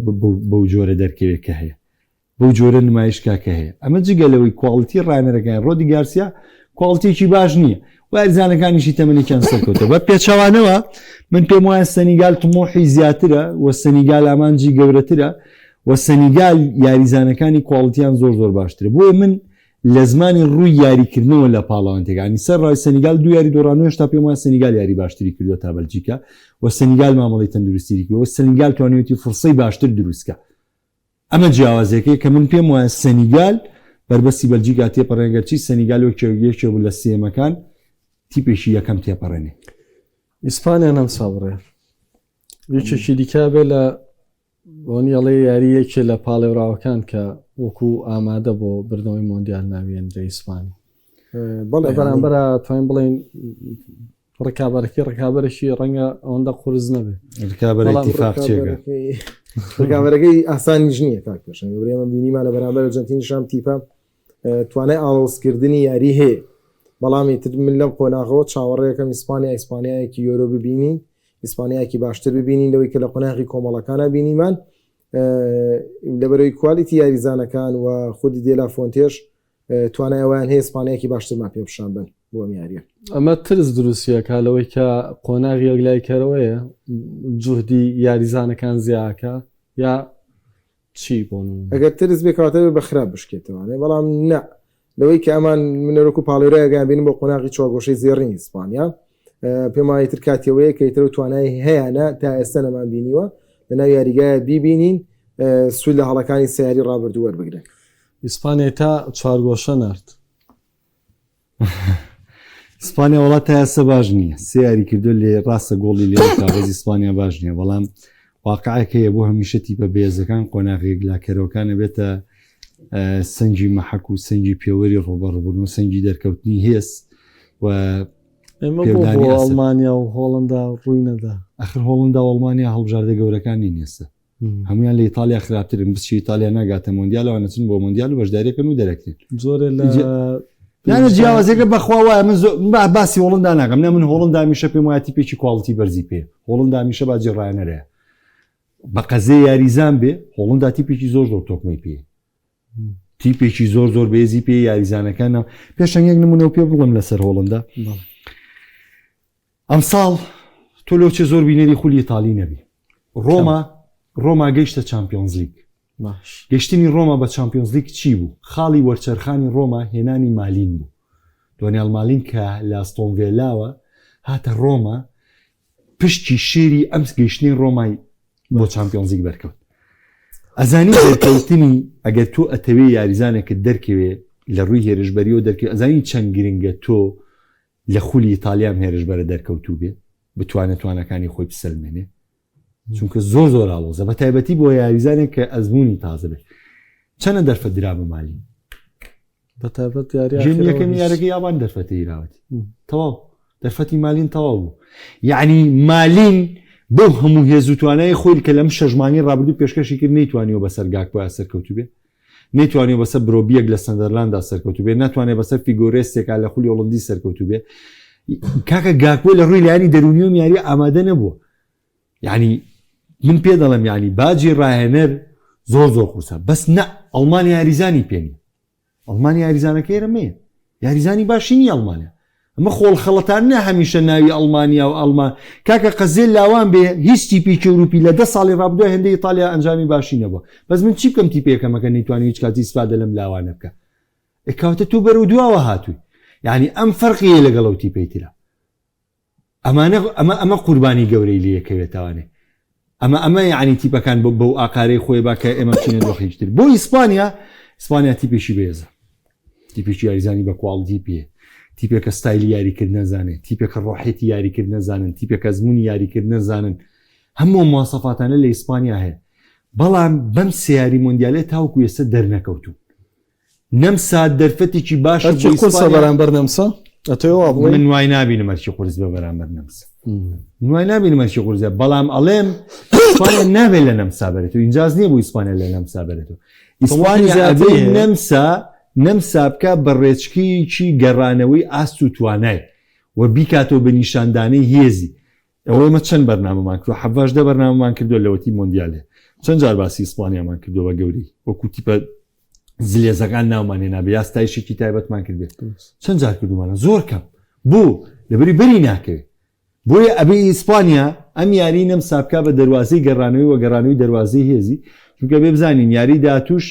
بەو جۆرە دەرکەوێت کە هەیە بەو جۆرە نمایش کا کە هەیە ئەمە جگە لەوەی quality ڕانەرەکان ڕۆدی گارسیا quality ێکی باش نییە و یاریزانەکانیشی تەمەنێکیان سەرکەوتە بە پێچەوانەوە من پێم وایە سەنیگال تمۆحی زیاترە و سەنیگال ئامانجی گەورەترە و سەنیگال یاریزانەکانی quality یان زۆر زۆر باشترە بۆیە من لە زمانی ڕووی یاریکردنەوە لە پاڵەوانتەکانی سەر ڕای سەنیگال دوو یاری دۆڕانەوە هێشتا پێم وایە سەنیگال یاری باشتری کردووە تا بەلجیکا و سەنیگال مامەڵەی تەندروستی کردووە و سەنیگال توانیویەتی فرسەی باشتر دروستکە ئەمە جیاوازیەکەی کە من پێم وایە سەنیگال بەربەستی بەلجیکا تێپەڕێنێ گەرچی سەنیگال وەک یەکێک بوو لە سێیەمەکان تیپێکی یەکەم تێپەڕێنێ. ئیسپانیا نەمسا بڕیار یەکێکی دیکە بێ لە بۆنی ئەڵێ یاری یەکێ لە پاڵێوراوەکان کە وەکو ئامادە بۆ بردنەوەی مۆندیال ناویێنرێ ئیسپانی بەڵێ بەرامبەرە توانین بڵێین ڕکابەرەکەی ڕکابەرێکی ڕەنگە ئەوەندە قورس نەبێت ڕکابەرەی تیفاق چێگە ڕکابەرەکەی ئاسانیش نییە کاک پێشەنگ ئێمە بینیمان لە بەرامبەر ئەرجەنتین شام تیپە توانای ئاڵۆزکردنی یاری هەیە بەڵام ئیتر من لەم قۆناغەوە چاوەڕێەکەم ئیسپانیا ئیسپانیایەکی یۆرۆ ببینین ئیسپانیایەکی باشتر ببینین لەوەی کە لە قۆناغی کۆمەڵەکانە بینیمان. لەبەرەوەی quality یاریزانەکان و خودی دێلا فۆنتێش توانای ئەویان هەیە ئیسپانیایەکی باشترمان پێ پیشان بن بۆ ئەم یاریە. ئەمە ترس دروستیەکە لەوەی کە قۆناغی یەکلایکەرەوەیە جوهدی یاریزانەکان زیاکە یا چی بۆ نمونە؟ ئەگەر ترس بێ کەواتە بە خراپ بشکێتەوانێ بەڵام نا لەوەی کە ئەمان منەرۆک و پاڵێرایەکان بینم بۆ قۆناغی چوارگۆشەی زێڕینی ئیسپانیا پێم وایە تر کاتیەوەیە کە ئیتر توانای هەیەە تا ئێستا نەمان بینیوە لەناو یاریگایە بیبینین سوود لە هەڵەکانی سیاری ڕابردوو وەربگرن. ئیسپانیای تا چوارگۆشە نارد. ئیسپانیا وڵات تا ئێستا باش نییە سێ یاری کردو لێ ڕاستە گۆڵی لێ کاغەزی ئیسپانیا باش نییە بەڵام واقعێک هەیە بۆ هەمیشە تیپە بێزەکان قۆناغی یەکلاکەرەوەکان ئەبێتە سەنگی مەحەک و سەنگی پێوەری ڕوبەڕبوون و سەنگی دەرکەوتنی هێز و ئێمە بۆ بۆ ئەڵمانیا و هۆڵندا ڕووی نەدا ئەخر هۆڵندا و ئەڵمانیا هەڵبژاردە گەورەکان نین ئێستا هەمویان لە ئیتالیا خراپترن بچی ئیتالیا ناگاتە مۆندیالەوە نەچن بۆ مۆندیال و بەشداریەکەن و دەرەکرێن زۆرێ لە نانە جیاوازەکە بەخوا وایە من زۆر باسی هۆڵندا ناکەم نە من هۆڵندا هەمیشە پێم وایە تیپێکی quality بەرزی پێ هۆڵندا هەمیشە باجی ڕایەنەرەیە بە قەزێ یاریزان بێ هۆڵندا تیپێکی زۆر زۆر تۆکمەی پێ تیپێکی زۆر زۆر بێزی پێ یاریزانەکانە پێشەنگێک نمونە و پێ بڵم لەسەر هۆڵندا ئەمساڵ تۆ لۆچێ زۆر بینەری خولی ئیتالی نەبی ڕۆما ڕۆما گەیشتە چمپیۆنزلیگ گەشتنی ڕۆما بە چمپیۆنزلیگ چی بوو خاڵی وەرچەرخانی ڕۆما هێنانی مالین بوو دۆنیال مالین کە لە ئاستۆن ڤێلاوە هاتە ڕۆما پشتی شێری ئەمس گەیشتنی ڕۆمای بۆ چمپیۆنزیگ بەرکەوت ئەزانی دەرکەوتنی ئەگەر تۆ ئەتەوێ یاریزانێکت دەرکەوێ لە ڕووی هێرشبەریەوە دەرکەوێ ئەزانی چەند گرنگە تۆ لە خولی ئیتالیا ئەم هێرشبەرە دەرکەوتوو بێ بتوانێت توانەکانی خۆی بسەلمێنێ چونکە زۆر زۆر ئاڵۆزە بە تایبەتی بۆ یاریزانێک کە ئەزمموی تازە بێت چەنە دەرفەت درا بە مالی بە تایبەت یاریەکەمی یارەکە یابان دەرفەتی ئیراوەتی تەواو دەرفەتی مالین تەواو بوو یعنی مالین بەو هەموو هێز و توانای خۆی کە لەم شەژمانی ڕابردوو پێشکەشی کرد نەیتوانیوە بەسەر گاکپۆیا سەرکەوتوو بێ نەیتوانیوە بەسەر برۆبیەک لە سەندەرلاندا سەرکەوتوو بێت، ناتوانێت بەسەر فیگۆرێستێکا لە خولی هۆڵندی سەرکەوتوو بێت. کاکە گاکپۆ لە ڕووی لایەنی دەروونیەوە یاریە ئامادە نەبووە. یعنی من پێ دەڵێم یعنی باجی ڕاهێنەر زۆر زۆر قورسە بەس نە ئەڵمانیا یاریزانی پێ نیە. ئەڵمانیا یاریزانەکەی ئێرەمەیە. یاریزانی باشی نیە ئەڵمانیا. ئەمە خۆڵ خەڵەتاندنە هەمیشە ناوی ئەڵمانیا و ئەڵمان کاکە قەزێ لاوان بێ هیچ تیپێکی ئەوروپی لە دە ساڵی ڕابردووە هێندەی ئیتالیا ئەنجامی باشی نەبووە بەس من چی بکەم تیپە یەکەمەکە نەیتوانی هیچ کاتی ئیسفادە لەم لاوانە بکە ئێ کەواتە تۆ بەرەو دواوە هاتووی یعنی ئەم فەرقیە لەگەڵ ئەو تیپەی ترە ئەمانە ئەمە ئەمە قوربانی گەورەی لێ کەوێتوانێ ئەمە ئەمە یعنی تیپەکان بۆ بەو ئاقارەی خۆی با کە ئێمە بچینە دۆخێکی تر بۆ ئیسپانیا ئیسپانیا تیپێکی بێزە تیپێکی یاریزانی بە quality پێ تیپێکە ستایلی یاریکردن نەزانێت تیپێکە ڕۆحێتی یاریکردن نەزانن تیپێکە ئەزمموی یاریکردن نەزانن هەموو مواسەفاتانە لە ئیسپانیا هەیە بەڵام بەم سیاری مۆندیالێ تاوکو ئێستا دەرنەکەوتوون نەمسا دەرفەتێکی باش ئەرکی قورسە بەرامبەر نەمسا ئەتەوێ وا بڵێی؟ من وای نابینم ئەرکی قورس بە بەرامبەر نەمسا من وای نابینم ئەرکی قورسە بەڵام ئەڵێم ئیسپانیا نابێت لە نەمسا بەرێت و ئینجاز نییە بۆ ئیسپانیا لە نەمسا بەرێت و ئیسپانیا ئەبێ نەمسا نەمسا بکە بە ڕێچکەیەکی گەڕانەوەی ئاست و توانای و بیکاتەوە بە نیشاندانەی هێزی ئەوە ئێمە چەند بەرنامەمان کردوە حەڤدە بەرنامەمان کردوە لەوەتی مۆندیالێ چەند جار باسی ئیسپانیامان کردوە بە گەوری وەکو تیپە زلێزەکان ناومان هێنابێ یا ستایشێکی تایبەتمان کردێت چەند جار کردومانە زۆر کەم بۆ لەبری بەری ناکەوێت بۆیە ئەبێ ئیسپانیا ئەم یاری نەمسا بکا بە دەروازەی گەڕانەوەی وە گەڕانەوەی دەروازەی هێزی چونکە بێ بزانین یاری داتوش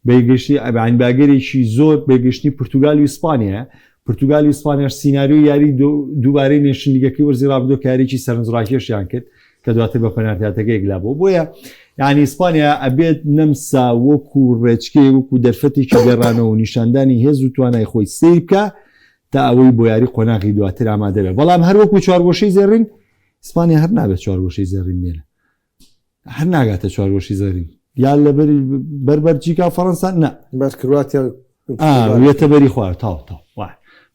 بەیگەشتنی ئەبعین باگەرێکی زۆر بەگەشتنی پرتوگال و ئیسپانیا پرتوگال و ئیسپانیاش سیناریۆی یاری دووبارەی نێشن لیگەکەی وەرزی رابردوو کە یاریی سەرنجڕاکێشیان کرد کە دواتر بە پەنارتیاتەکە یەکلا بوو بۆیە یعنی ئیسپانیا ئەبێت نەمسا وەکو ڕێچکەیەک وەکو دەرفەتێکی گەڕانەوە و نیشاندانی هێز و توانای خۆی سەیر بکە تا ئەوەی بۆ یاری قۆناغی دواتر ئامادە بێت بەڵام هەر وەکو چوارگۆشەی زێڕین ئیسپانیا هەر نابێت چوارگۆشەی زێڕین بێنە هەر ناگاتە چوارگۆشەی زێڕین یا لەبەری بەر بەلجیکا و فەڕەنسا نا بەر کرواتیا وێتە بەری خوار تاو تاو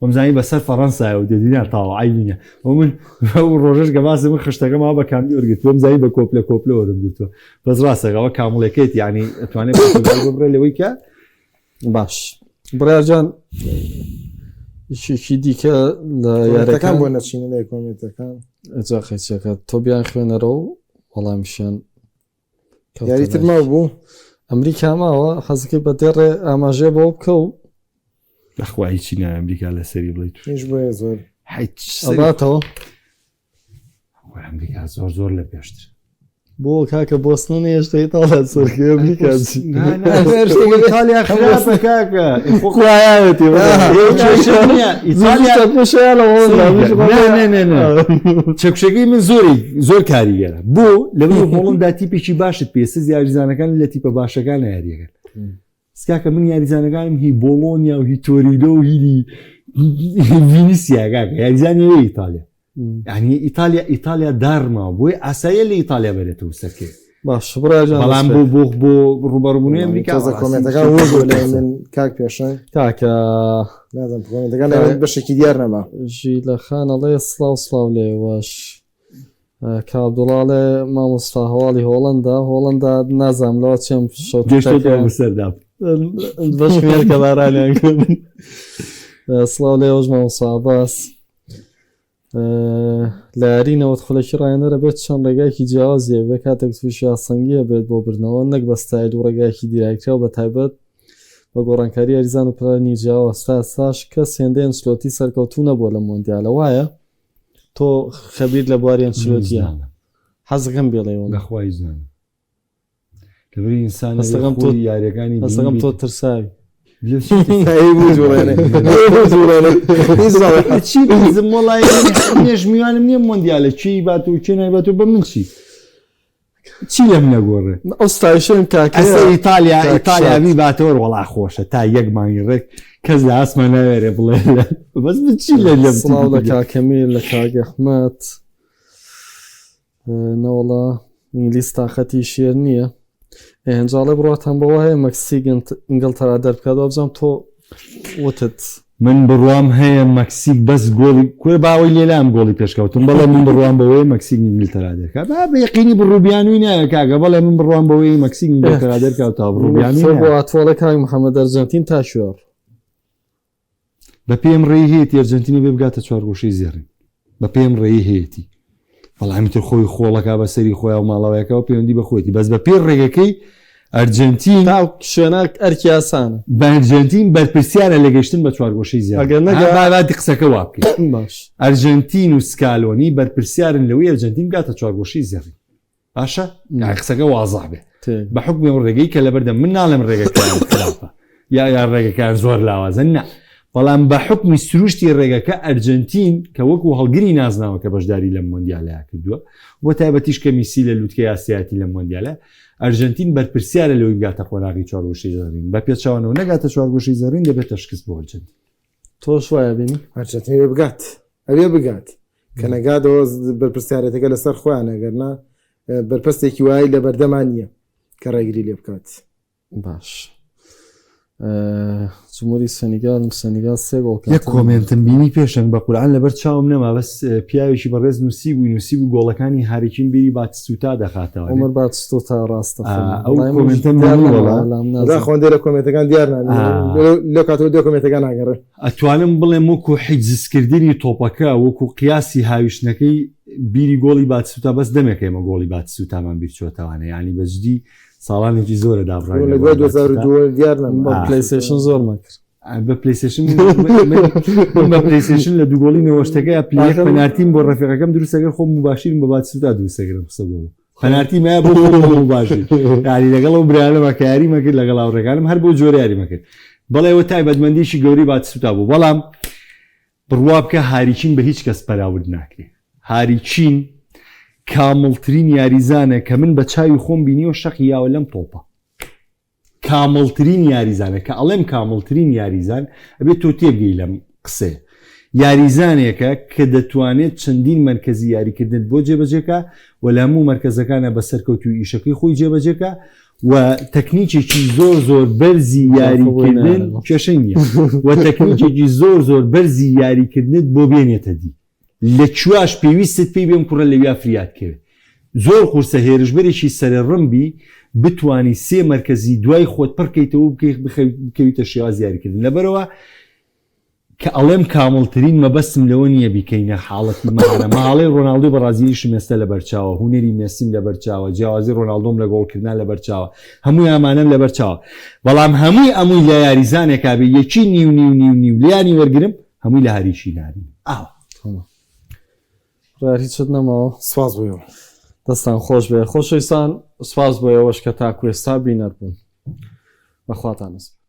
وەمزانی بەسەر فەڕەنسایە و دەدینا تاوە عیبی نیە و من ئەو ڕۆژەش کە باسی من خشتەکە ماوە بە کامی وەرگرت وەمزانی بە کۆپلە کۆپلە وەرم گرتووە بەس ڕاستەکەەوە کامڵەکەیت یعنی ئەتوانێت پرتوگال ببڕێ لەوەی کە باش بڕیارجان یەکێکی دیکە لە یارەکان بۆ نەچینە لای کۆمێنتەکان ئەجا قەیچەکە تۆ بیان خوێنەرەوە و وەڵامیشیان. یاری تر ماو بوو ئەمریکا ماوە حەزەکەی بە دێڕێ ئاماژەیە بەوە بکە و لەخوا هیچی ناوێ ئەمریکا لەسەری بڵێ تو منیش بۆیە زۆر حیچ سەری ئەباتەوە خۆی ئەمریکا زۆر زۆر لە پێشتر بۆ کاکە بۆسنە نێشتە ئیتاڵیا سەرکەوێ ئەمریکا چی نا نا ئیتالیا خراپە کاکە خۆ خوایەتی کێشە نییە ئیتالیا پێشەیە لە هۆڵندا نا نا نا نا چەکوشەکەی من زۆری زۆر کاریگەرە بۆ لەبەر هۆڵندا تیپێکی باشت پێ سز یاریزانەکان لە تیپە باشەکان یاریەکەن سکاکە من یاریزانەکانم هی بۆڵۆنیا و هی تۆریدۆ و هی ڤینیسیا کاکە یاریزانی ئەوێ ئیتالیا یعنی ئیتالیا ئیتالیا داڕماوە بۆیە ئاساییە لە ئیتالیا بەرێتەوە سەرکەوێت باش بڕاجان بەڵام بۆ بۆ بۆ ڕوبەڕبوونەوەی ئەمریکا تازە کۆمێنتەکان ورد بوو لای من کاک پێشەنگ کاکە نازانم کۆمێنتەکان لای من بەشێکی دیار نەما ژیلە خان ئەڵێ سڵاو سڵاو لێوەش کا عەبدوڵا ئەڵێ مامۆستا هەواڵی هۆڵەندا هۆڵەندا نازانم لەوە چێم گەشتۆتەوە بەسەردا بەش مێرکە بارانیان کرد سڵاو لێوەش مامۆستا عەباس لە یاری 90 خولەکی ڕاهێنەرە بێت چەند ڕێگایەکی جیاوازی هەبێت کاتێک تووشی ئاستەنگی هەبێت بۆ بردنەوە نەک بە ستایل و ڕێگایەکی دیاریکراو بە تایبەت بە گۆڕانکاری یاریزان و پلانی جیاواز تا ئێستاش کەس هێندەی ئەنچلۆتی سەرکەوتوو نەبووە لەم مۆندیالە وایە تۆ خەبیر لە بواری ئەنچلۆتیە حەزەکەم بێڵێ وەڵا. لەخوا هیچ نانم لەبەری ئینسان هەستەکەم تۆ خۆی یاریەکانی هەستەکەم تۆ ترساوی ئەی بوو جوڵێنێ ئەی بوو جوڵێنێ هیچ ناڵێ. چی بزم وەڵای منێش میوانم نییە مۆندیالە کێی بات و کێ نایبات و بە من چی چی لە منە گۆڕێ ئەو ستایشەم کاکە ئەسە ئیتالیا کاک ئیتالیا شاد. بیباتەوە وەڵا خۆشە تا یەک مانگی ڕێک کەس لە ئاسمان ناوێرێ بڵێ بەس من چی لە لەم سڵاو لە تیپی کاک کەمیل لە کاک ئەحمەد نەوەڵا ئینگلیز تاقەتی شێر نییە ئێنجاڵێ بڕاتان بەوە هەیە مەکسیک ئینگلتەرا دەربکات وابزانم تۆ وتت من بڕوام هەیە مەکسیک بەس گۆڵی کورە باوەی لێلام گۆڵی پێشکەوتم بەڵێ من بڕوام بەوەیە مەکسیک ئینگلتەرا دەرکا با بە یەقینی بڕوبیانوی نایە کاکە بەڵێ من بڕوام بەوەی مەکسیک ئینگلتەرا دەرکا تا بڕوبیانوی تۆ بۆ نایە ئاتوەڵێ کاک محەممەد ئەرجەنتین تا کوێڕ بە پێم ڕێی هەیەتی ئەرجەنتینی بێ بگاتە چوارگۆشەی زێڕین بە پێم ڕێی هەیەتی بەڵام تر خۆی خۆڵەکە بە سەری خۆیان و ماڵەوەیەکەوە پەیوەندی بە خۆیەتی بەس بە پێی ڕێگەکەی ئەرجەنتین تا شوێنە ئەرکی ئاسانە بە ئەرجەنتین بەرپرسیارە لە گەشتن بە چوارگۆشەی زێڕین ئەگەر نەگا- با با قسەکە وا بکەین باش ئەرجەنتین و سکالۆنی بەرپرسیارن لەوەی ئەرجەنتین بگاتە چوارگۆشەی زێڕین باشە یان قسەکە وازح بێ بە حکمی ئەو ڕێگەی کە لەبەردەم من ناڵێم ڕێگەکان خراپە یا یا ڕێگەکان زۆر لاوازن نا بەڵام بە حکمی سروشتی ڕێگەکە ئەرجنتین کە وەکو هەڵگری نازناوەکە بەشداری لەم مۆندیالەیە کردووە بۆ تایبەتیش کە میسی لە لوتکەی ئاسیاتی لەم مۆندیالە ئەرجنتین بەرپرسیارە لەوەی بگاتە قۆناغی چوارگۆشەی زێڕین بە پێچەوانەوە نەگاتە چوارگۆشەی زێڕین دەبێتە شکست بۆ ئەرجنتین تۆش وایە بینی ئەرجنتین ئەوێ بگات ئەوێ بگات کە نەگاتەوە بەرپرسیارەتەکە لەسەر خۆیان ئەگەرنا بەرپەستێکی وای لە بەردەمان نییە کە ڕێگری لێ بکات باش جمهوری سەنیگال سەنیگال سێ گۆڵ یەک کۆمێنتم بینی پێشەنگ بە قورعان لەبەر چاوم نەما بەس پیاوێکی بەڕێز نووسی بووی نووسی بوو گۆڵەکانی هاریکین بیری باتستوتا دەخاتەوە عمر باتستوتا ڕاستە ئەو کۆمێنتەم بینی وەڵا خۆندێ لە کۆمێنتەکان دیار لەو کاتەوە دوێ کۆمێنتەکان ناگەڕێ ئەتوانم بڵێم وەکو حیجزکردنی تۆپەکە وەکو قیاسی هاویشتنەکەی بیری گۆڵی باتستوتا بەس دەمێکە ئێمە گۆڵی باتستوتامان بیر چۆتەوانە یانی بەجدی ساڵانێکی زۆرە دابڕاین لە دوای 2002 دیار نەما بە پلەیستەیشن زۆرمان کرد بە پلەیستەیشن من بە پلەیستەیشن لە دوو گۆڵی نەوەشتەکە پلەیەک پەنارتیم بۆ ڕەفیقەکەم دروست ئەکرد خۆم موباشیرم بە باتستوتا دروست ئەکردم قسە گۆڵ پەنارتی مایە بۆ خۆم موباشیر یاری لەگەڵ ئەو برایانەمە کە یاریمە کرد لەگەڵ هاوڕێکانم هەر بۆ جۆرە یاریمە کرد بەڵێ ئەوە تایبەتمەندیی گەورەی باتستوتا بوو بەڵام بڕوا بکە هاریکین بە هیچ کەس بەراورد ناکرێ هاریکین کامڵترین یاریزانە کە من بە چاوی خۆم بینیوە شەقی یاوە لەم تۆپە کامڵترین یاریزانە کە ئەڵێم کامڵترین یاریزان ئەبێت تۆ تێبگەی لەم قسەیە یاریزانێکە کە دەتوانێت چەندین مەرکەزی یاریکردنت بۆ جێبەجێکا و لە هەموو مەرکەزەکانە بە سەرکەوتووی ئیشەکەی خۆی جێبەجێکا و تەکنیکێکی زۆر زۆر بەرزی یاریکردن کێشەی نییە و تەکنیکێکی زۆر زۆر بەرزی یاریکردنت بۆ بێنێتە دی لە کوێش پێویستت پێی بێم کوڕە لەویا فریات کەوێ زۆر قورسە هێرشبەرێکی سەرەڕم بی بتانی سێ مەرکەزی دوای خۆت پڕکەیتەوە بکەویتە شێواز یاریکردن لەبەرەوە. کە ئەڵێم کامڵترین مەبەستم لەوە نییە بیکەینە حاڵەتی مەهارە مەهاڵەی ڕۆناڵدۆی بەڕازیلیشم ئێستا لەبەرچاوە هونەری مێسیم لەبەرچاوە جیاوازی ڕۆناڵدۆم لە گۆڵکردنا لەبەرچاوە هەمووی ئەمانەم لەبەرچاوە بەڵام هەمووی ئەمووی لە یاریزانێکا بێ یەکی نیو نیو نیو نیو لێیانی وەرگرم هەمووی لە هاریکی نابینم ئاوا. ڕێیار هیچت نەماوە؟ سپاس بۆ ئێوە. دەستان خۆش بێ خۆشەویستان سپاس بۆ ئێوەش کە تاکو ئێستا بینەر بوون بەخواتان ئەسپارم.